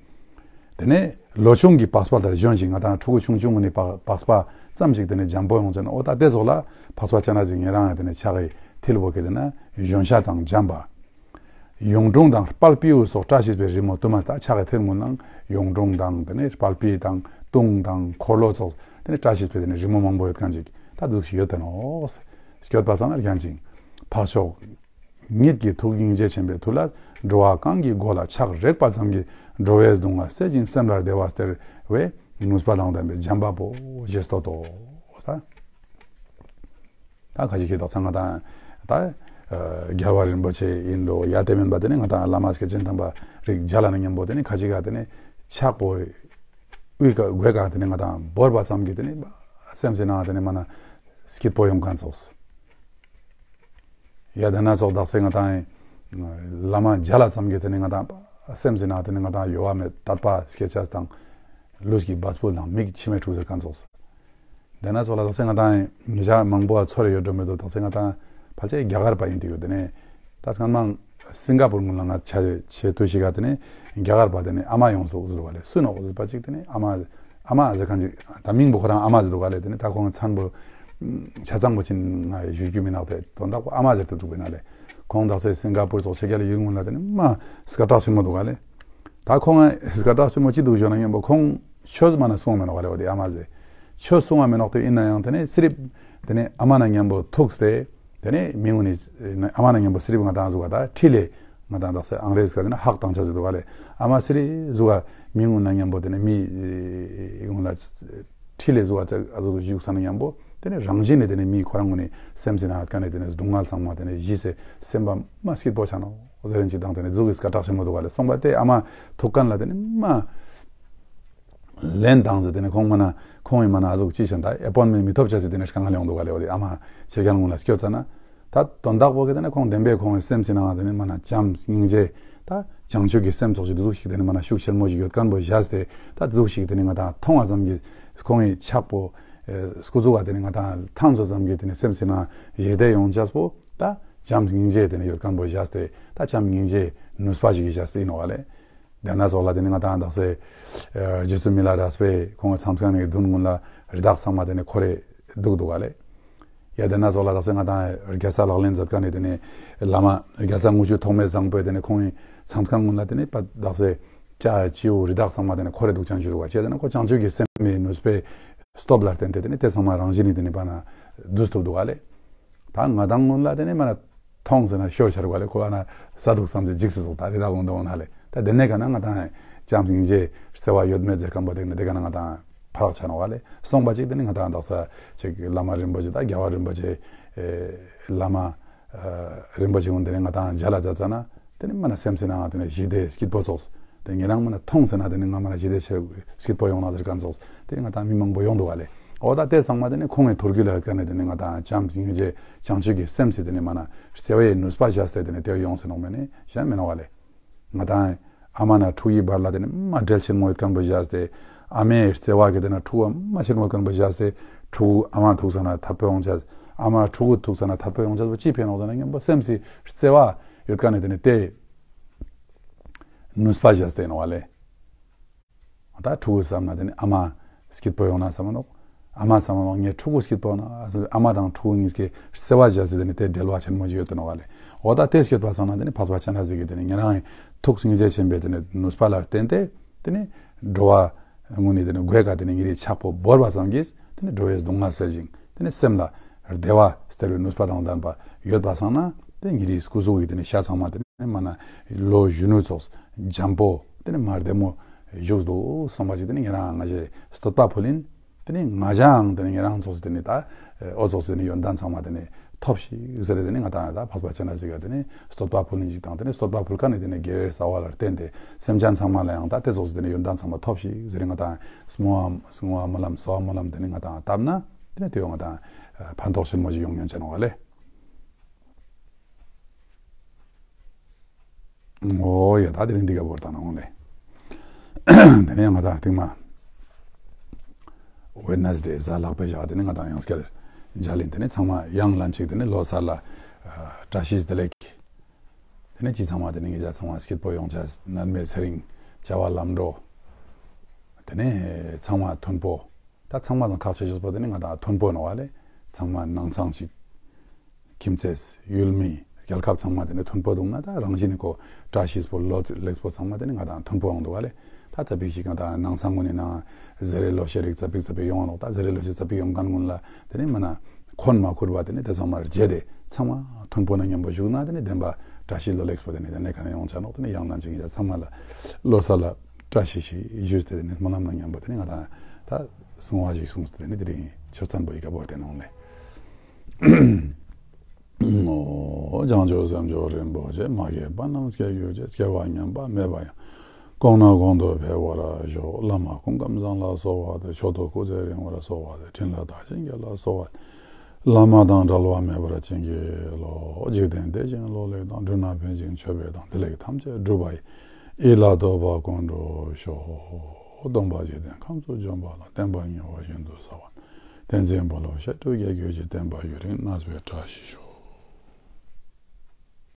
དེ་ནས་ལོ་ཆུང་གི་པགས་པ་ལྟར་གཞོན་ཞིང་། ང་དང་ཕྲུ་གུ་ཆུང་ཆུང་ངུ་ནས་པགས་པ་ཙམ་ཞིག་དེ་ནས་འཇམ་པོ་ཡོང་ཟེར་ན་ཨོ་ད་དེ་ཙོགས་ལ་འཕགས་པ་སྤྱན་རས་གཟིགས་ཉེ་རང་ཡང་དེ་ནས་ཕྱག་གི་མཐིལ་བོ་གི་དེ་ན་གཞོན་ཤ་དང་འཇམ་པ། གཡུང་དྲུང་དང་དཔལ་སྤྲེའུ་སོགས་བཀྲ་ཤིས་པའི་རི་མོ་དུ་མ། ད་ཕྱག་གི་མཐིལ་ངོས་ནང་གཡུང་དྲུང་དང་དེ་ནས་དཔལ་སྤྲེའུ་དང་དུང་དང་འཁོར་ལོ་སོགས་དེ་ནས་བཀྲ་ཤིས་པའི་དེ་ནས་རི་མོ་མང་པོ་ཡོད་མཁན་ཅིག་ད་འཛུགས་ཤིག་ཡོད་དེ་ནོ། སྐྱོད་པ་སང་ན་རྒྱན་ཅིང་འཕགས་མཆོག་ཉིད་ཀྱི་ཐུགས་སྙིང་རྗེ་ཆེན་པོའི་མཐུ་ལ། འགྲོ་བ་གང་གི་མགོ་ལ་ཕྱག་རེག་པ་ཙམ་གྱིས། འགྲོ་བའི་སྡུག་བསྔལ་སེལ་ཞིང་སེམས་ལ་བདེ་བ་སྟེར་བའི། ནུས་པ་དང་ལྡན་པའི་འཇམ་པ་པོ་ཞེས་བསྟོད་དོ། ད་ད་ཁ་ཅིག་གིས་དག་ས་ང་དང་ད་རྒྱལ་བ་རིན་པོ་ཆེ་ཡིན་འགྲོ་ཡ་དེ་མིན་པ་དེ་ནི་ང་དང་བླ་མ་སྐྱེས་ཆེན་དམ་པ་རིགས་བརྒྱ་ལ་ནི་མཉམ་པོ་དེ་ནི་ཁ་ཅིག་ག་དེ་ནི་ཕྱག་པོ་དབུས་ཀ་སྒོས་ཀ་དེ་ནི་ང་དང་བོར་བ་ཙམ་གྱིས་དེ་ནི་སེམས་སི་ནང་དེ་ནི་མ་ན་སྐྱིད་པོ་ཡོང་མཁན་ཙོགས། ཡ་དེ་ན་ཙོགས་དག་ས་ང་དང་བླ་མ་བརྒྱ་ལ་ཙམ་གྱིས་དེ་ནི་ང་དང་སེམས་སི་ནང་དེ་ནི་ང་དང་གཡོ་བ་མེད་དད་པ་སྐྱེ་ཆ་དང་ལུས་ཀྱི་བ་སྤུ་དང་མིག་མཆི་མས་འཁྲུ་ཟེར་མཁན་ཙོགས། དེ་ན་ཙོགས་ལ་དག་ས་ང་དང་ཉེ་ཆར་མང་པོ་ཚོར་ཡོད་འགྲོ་མེད་དོ། དག་ས་ང་དང་ཕལ་ཆེར་རྒྱ་གར་པ་ཡིན་དུས་ཡོད་དེ་ནས་ད་སྔན་མ་སིང་ག་པུར་སྔོན་ལ་ང་ཆ་ཆེ་དུས་ཤིག་ག་དེ་ནས་རྒྱ་གར་པ་དེ་ནས་ཨ་མ་ཡོང་སོགས་ཟེར་བ་ལས་སུ་ནོག་ཟེར་བ་ཅིག་དེ་ནས་ཨ་མ་ཨ་མ་ཟེར་མཁན་ཅིག་ད་མིང་པོ་ཁོ་རང་ཨ་མ་ཟེར་འདུག་ག་ལས། དེ་ནས་ད་ཁོང་མཚན་པོ་ཆ་ཚང་པོ་ཕྱིན་ང་ཞུ་རྒྱུ་མི་ནག་དེ་དོན་དག་པོ་ཨ་མ་ཟེར་དུ་འདུག་པས་ན་ལས། ཁོང་དག་ས་སིང་ག་པུར་སོགས་ཆེ་རྒྱ་ལ་ཡུལ་སྔོན་ལ་དེ་ནས་མ་སྐད་གྲགས་ཆེན་མོ་འདུག་ག་ལས། ད་ཁོང་ང་སྐད་གྲགས་ཆེན་མོ་ཅི་འདུག་ཞོ་ན་མཉམ་པོ་ཁོང་ཆོས་མ་ན་གསུང་བ་མེད་ནོག་ག་ལས། འོ་དེ་ཨ་མ་ཟེར་ཆོས་གསུང་བ་མེད་ནོག་དེ་ཡིན་ན་ཡང་དེ་ནས་སི་རིབ་དེ་ནས་ཨ་མ་ན་མཉམ་པོ་ཐུག་སྟེ། དེ་ནས་མི་ངུ་ནི་ཨ་མ་ན་མཉམ་པོ་སི་རིབ་ང་དང་ཟུག་ག་ད་ཁྲིད་ལས་ང་དང་དག་ས་ཨང་རེ་ཟི་ག་དེ་ན་ཧག་དང་ཆ་ཟེར་འདུག་ག་ལས། ཨ་མ་སི་རིབ་ཟུག་ག་མི་ངུ་ན་མཉམ་པོ་དེ་ནས་མི་ངུ་ལ་ཁྲིད་ལས་ཟུག་ག་ཨ་ཟུག་བཞུགས་ས་ན་མཉམ་པོ་དེ་ནས་རང་བཞིན་ནས་དེ་ནས་མི་ཁོ་རང་ངུ་ནི་སེམས་སི་ན་ཧ་ཀ་ནས་དེ་ནས་སྡུག་བསྔལ་ཚང་མ་དེ་ནས་ཞི་སེ་སེམས་པ་མ་སྐྱིད་པོ་ཆ་ནོག་ཟེར་རིན་ཅིག་དང་དེ་ནས་ཟུག་གི་སྐད་གྲགས་ཆེན་མོ་འདུག་ག་ལས། སོང་པ་དེ་ཨ་མ་ཐུག་མཁན་ལ་དེ་ནས་མ། ལན་བཏང་ཟེར་དེ་ནས་ཁོང་མ་ན་ཁོང་ཡིན་མ་ན་ཨ་ཟུག་ཅི་བྱེད་ད་ཨེ་པོན་མེན་མི་ཐོབ་ཆ་ཟེར་དེ་ནས་དཀའ་ངལ་ཡོང་འདུག་ག་ལས། འོ་དེ་ཨ་མ་ཆེ་རྒྱལ་ངུ་ལ་སྐྱོད་ཙ་ན་ད་དོན་དག་པོ་གི་དེ་ནས་ཁོང་བདེན་པའི་ཁོང་གི་སེམས་སི་ནང་དེ་ནས་མ་ན་བྱམས་སྙིང་རྗེ་ད་བྱང་ཆུབ་ཀྱི་སེམས་ཚོགས་ཞིག་དེ་ཟུག་ཞིག་དེ་ནས་མ་ན་ཤུགས་ཆེན་མོ་ཞིག་ཡོད་མཁན་པོ་བཞག་སྟེ་ད་དེ་ཟུག་ཞིག་དེ་ནས་ང་དང་མཐོང་བ་ཙམ་གྱིས་ཁོང་གི་ཕྱག་པོ་སྐུ་གཟུགས་ག་དེ་ནས་ང་དང་ཐང་ཚོ་ཙམ་གྱིས་དེ་ནས་སེམས་སི་ནང་ཞི་བདེ་ཡོང་ཆ་པོ་ད་བྱམས་སྙིང་རྗེ་དེ་ནས་ཡོད་མཁན་པོ་བཞག་སྟེ་ད་བྱམས་སྙིང་རྗེ་ནུས་པ་ཞིག་གིས་བཞག་སྟེ་ཡིན་ནོ་ག་ལས། དེ་ན་ཙོགས་ལ་དེ་ནི་ང་དང་དག་ས་རྗེ་བཙུན་མི་ལ་རས་པས་ཁོང་གི་མཚམས་ཁང་ནས་མདུན་ངོས་ལ་རི་དྭགས་ཚང་མ་དེ་ནས་ཁོ་རེ་འདུག་འདུག་ག་ལས། ཡ་དེ་ན་ཙོགས་ལ་དག་ས་ང་དང་རྒྱལ་ས་ལག་ལེན་མཛད་མཁན་ནས་དེ་ནས་བླ་མ་རྒྱལ་ས་དངུལ་ཆུ་ཐོགས་མེད་བཟང་པོས་དེ་ནས་ཁོང་གི་མཚམས་ཁང་ངོས་ལ་དེ་ནས་པ་དག་ས་བྱ་བྱིའུ་རི་དྭགས་ཚང་མ་དེ་ནས་ཁོ་རེ་འདུག་བྱང་ཆུབ་རུ་བ་བྱས་དེ་ནས་ཁོ་བྱང་ཆུབ་ཀྱི་སེམས་མི་ནུས་པའི་སྟོབས་ལ་བརྟེན་ཏེ་དེ་ནས་དེ་ཚང་མ་རང་བཞིན་ནས་དེ་ནས་པ་ན་བསྡུས་ཐུབ་འདུག་ག་ལས། ད་ང་དང་སྔོན་ལ་དེ་ནས་མ་ན་མཐོང་ཟེར་ན་ཤོར་ཆ་རུ་ག་ལས་ཁོ་ཨ་ན་ས་དུག་བསམ་ཚེ་འཇིགས་སུ་སོགས་ད་རི་དྭགས་འོང་དང་འོང་ན་ལས། ད་དེ་ནས་ག་ན་ང་དང་བྱམས་སྙིང་རྗེ་བརྩེ་བ་ཡོད་མེད་ཟེར་མཁན་པོ་དེ་ནས་དེ་ག་ན་ང་དང་ཕར་ཆ་ནོ་ག་ལས། སོང་པ་ཅིག་དེ་ནས་ང་དང་དག་ས་ཅིག་བླ་མ་རིན་པོ་ཆེ་ད་རྒྱལ་བ་རིན་པོ་ཆེ་བླ་མ་རིན་པོ་ཆེ་ཀུན་དེ་ནས་ང་དང་མཇལ་ལ་མཛད་ཙ་ན། དེ་ནི་མ་ན་སེམས་སི་ནང་དེ་ནི་ཞི་བདེ་སྐྱིད་པོ་ཚོགས། དེ་ཉེ་རང་མ་ན་མཐོང་ཟེར་ན་དེ་ནི་ང་མ་ན་ཞི་བདེ་ཆེ་སྐྱིད་པོ་ཡོང་ན་ཟེར་མཁན་ཚོགས། དེ་ནི་ང་དང་མི་མང་པོ་ཡོང་འདུག་ག་ལས། འོ་ད་དེ་ཚང་མ་དེ་ནི་ཁོང་གི་ཐུགས་རྒྱུད་ལ་ཡོད་མཁན་ནི་དེ་ནི་ང་དང་བྱམས་སྙིང་རྗེ་བྱང་ཆུབ་ཀྱི་སེམས་སི་དེ་ནི་མ་ན་བརྩེ་བའི་ནུས་པ་བཞག་སྟེ་དེ་ནི་དེ་ཡོང་ཟེར་ནོག་མེད་ནི་གཞན་མེད་ནོག་ག་ལས། ང་དང་ཨ་མ་ན་ཕྲུ་གུའི་བར་ལ་དེ་ནི་མ་འབྲེལ་ཆེན་མོ་ཡོད་མཁན་པོ་བཞག་སྟེ། ཨ་མའི་བརྩེ་བ་གི་དེ་ན་ཕྲུ་གུ་མ་ཆེན་མོ་ཡོད་མཁན་པོ་བཞག་སྟེ། ཕྲུ་གུ་ཨ་མ་ཐུག་ས་ན་དད་པོ་ཡོང་ཆ། ཨ་མ་ཕྲུ་གུ་ཐུག་ས་ན་དད་པོ་ཡོང་ཆ་པོ་ཅི་ཕན་ནོག་ཟེར་ན་མཉམ་པོ་སེམས་སི་བརྩེ་བ་ཡོད་མཁན་ནི་དེ་ནི་དེ་ནུས་པ་བཞག་སྟེ་ནོག་ག་ལས། ད་ཕྲུ་གུ་བསམ་ན་དེ་ནི་ཨ་མ་སྐྱིད་པོ་ཡོང་ན་བསམ་ནོག་ཨ་མ་བསམ་ནོག་ངའི་ཕྲུ་གུ་སྐྱིད་པོ་ཡོང་ན། ཨ་མ་དང་ཕྲུ་གུ་གཉིས་ཀྱི་བརྩེ་བ་བཞག་སྟེ་དེ་ནི་དེ་འབྲེལ་བ་ཆེན་མོ་ཞིག་ཡོད་དེ་ནོག་ག་ལས། འོ་ད་དེ་སྐྱོད་པ་སང་ན་དེ་ནི་འཕགས་པ་སྤྱན་རས་གཟིགས་ཀྱི་དེ་ནི་ཉེ་རང་ཐུགས་སྙིང་རྗེ་ཆེན་པོའི་དེ་ནི་ནུས་པ་ལ་བརྟེན་ཏེ། དེ་ནི་འགྲོ་བ་ངུ་ནི་དེ་ནི་སྒོས་ཀ་དེ་ནི་ཉེ་རིའི་ཕྱག་པོ་བོར་བ་ཙམ་གྱིས་དེ་ནི་འགྲོ་བའི་སྡུག་བསྔལ་སེལ་ཞིང་། དེ་ནི་སེམས་ལ་བདེ་བ་སྟེར་བའི་ནུས་པ་དང་ལྡན་པ་ཡོད་པ་སང་ན། དེ་ཉེ་རིའི་སྐུ་གཟུགས་ཀྱི་དེ་ནི་ཤ་ཚང་མ་དེ་ནི་མ་ན་ལོ་གཞོན་ནུ་ཚོགས་འཇམ་པོ་དེ་ནི་མ་བདེ་མོ་བཞུགས་འདུག་གསུངས་པ་ཞིག་དེ་ནི་ཉེ་རང་ང་ཞེས་བསྟོད་པ་ཕུལ་ཡིན། དེ་ནི་ང་ཞའང་དེ་ནི་ཉེ་རང་ཚོགས་སུ་དེ་ནི་ད་ཨོ་ཚོགས་སུ་དེ་ནི་ཡོན་ཏན་ཚང་མ་དེ་ནི་ ཐོབ་ཤིག་ཟེར་ཏེ་དེ་ནི་ང་དང་ད་འཕགས་པ་སྤྱན་རས་གཟིགས་ཀྱིས་དེ་ནི་བསྟོད་པ་ཕུལ་ནི་ཞིག་དང་དེ་ནི་བསྟོད་པ་ཕུལ་མཁན་ནི་དེ་ནི་དགེ་བའི་རྩ་བ་ལ་བརྟེན་ཏེ་སེམས་ཅན་ཚང་མ་ལ་ཡང་ད་དེ་ཙོགས་སུ་དེ་ནི་ཡོན་ཏན་ཚང་མ་ཐོབ་ཤིག་ཟེར་ཏེ་ང་དང་བསྔོ་བ་བསྔོ་བ་སྨོན་ལམ་གསོལ་བ་སྨོན་ལམ་དེ་ནི་ང་དང་བཏབ་ན་དེ་ནི་དེ་ཡང་ང་དང་ཕན་ཐོགས་ཆེན་མོ་ཞིག་ཡོང་ཉན་ཆ་ནོ་བ་ལེ། ཨོ་ཡ་ད་དེ་རིང་འདི་ག་བོར་ད་ནང་ལེ། དེ་ནས་ང་དང་རྟིང་མ་ཝེ་ནེ་སི་ཌེ་གཟའ་ལྷག་པའི་ཞག་དེ་ནས་ང་དང་ཡང་སྐྱར་མཇལ་ཡིན། དེ་ནས་ཚང་མ་ཡང་ལན་གཅིག་དེ་ནས་ལོ་གསར་ལ་བཀྲ་ཤིས་བདེ་ལེགས། དེ་ནས་ཅི་ཚང་མ་དེ་ནས་ངེད་ཅག་ཚང་མ་སྐྱིད་པོ་ཡོང་ཆ། ནད་མེད་ཚེ་རིང་བྱ་བ་ལམ་འགྲོ། དེ་ནས་ཚང་མ་མཐུན་པོ། ད་ཚང་མ་དང་ཁག་ཆེ་ཤོས་པོ་དེ་ནི་ང་དང་མཐུན་པོ་ནོ་བ་ལེ། ཚང་མ་ནང་ཚང་ཞིག་ཁྱིམ་མཚེས་ཡུལ་མི་རྒྱལ་ཁབ་ཚང་མ་དེ་ནི་མཐུན་པོ་འདུག་ན་ད་རང་བཞིན་ནི་ཁོ་བཀྲ་ཤིས་པོ་ལོ་ལེགས་པོ་ཚང་མ་དེ་ནི་ང་དང་མཐུན་པོ་ཡོང་འདུག་བ་ལེ། ད་ཙ་པིག་ཞིག་ང་དང་ནང་ཚང་ངོ་ནི་ན་ཟེར་རེ་ལོ་ཤེ་རིག་ཙ་པིག་ཙ་པིག་ཡོང་ནོག་ད་ཟེར་རེ་ལོ་ཤེ་ཙ་པིག་ཡོང་མཁན་ངོ་ལ་དེ་ནི་མ་ན་འཁོན་མ་ཁུར་བ་དེ་ནི་དེ་ཚང་མ་རྗེས་དེ་ཚང་མ་མཐུན་པོ་ན་མཉམ་པོ་བཞུགས་ན་དེ་ནི་བདེན་པ་བཀྲ་ཤིས་ལོ་ལེགས་པོ་དེ་ནི་དེ་ནི་ག་ནས་ཡོང་ཆ་ནོག་དེ་ནི་ཡང་ན་ཅིག་ཡ་ཚང་མ་ལ་ལོ་གསར་ལ་བཀྲ་ཤིས་ཤིག་ཞུས་ཏེ་དེ་ནི་སྨོན་ལམ་ན་མཉམ་པོ་དེ་ནི་ང་དང་ད་གསང་བ་ཞིག་གསུངས་ཏེ་དེ་ནི་དེ་རིང་ཆོས་ཚན་པོ་ཡི་ག་བོར་ཏེ་ནང་ལེ། ཨོ་བྱང་ཆུབ་སེམས་མཆོག་རིན་པོ་ཆེ། མ་སྐྱེས་པ་རྣམས་སྐྱེ་གྱུར་ཅིག་སྐྱེ་བ་ཉམས་པ་མེད་པ་ཡང་། གོང་ནས་གོང་དུ་འཕེལ་བར་ཤོག་བླ་མ་སྐུ་ཁམས་བཟང་ལ་གསོལ་བ་འདེབས། མཆོག་ཏུ་སྐུ་ཚེ་རིང་བར་གསོལ་བ་འདེབས། འཕྲིན་ལས་དར་ཞིང་རྒྱས་ལ་གསོལ་བ་འདེབས། བླ་མ་དང་བྲལ་བ་མེད་པར་བྱིན་གྱིས་རློབས། འཇིག་རྟེན་བདེ་ཞིང་ལོ་ལེགས་དང་། མདུན་ན་ཕན་ཞིང་མཆོད་པའི་མཐུ། བདེ་ལེགས་ཐམས་ཅད་འགྲུབ་པ་ཡི། ཡིད་ལ་འདོད་པ་ཀུན་འགྲུབ་ཤོག་སྟོན་པ་འཇིག་རྟེན་ཁམས་སུ་བྱོན་པ་ལ། བསྟན་པ་ཉི་འོད་བཞིན་དུ་གསལ་བ། བསྟན་འཛིན་འབུམ་ལ་ཞབས་དྲུང་རྒྱལ་གྱུར་ཅིག་བསྟན་པ་ཡུན་རིང་གནས་པའི་བཀྲ་ཤིས་ཤོག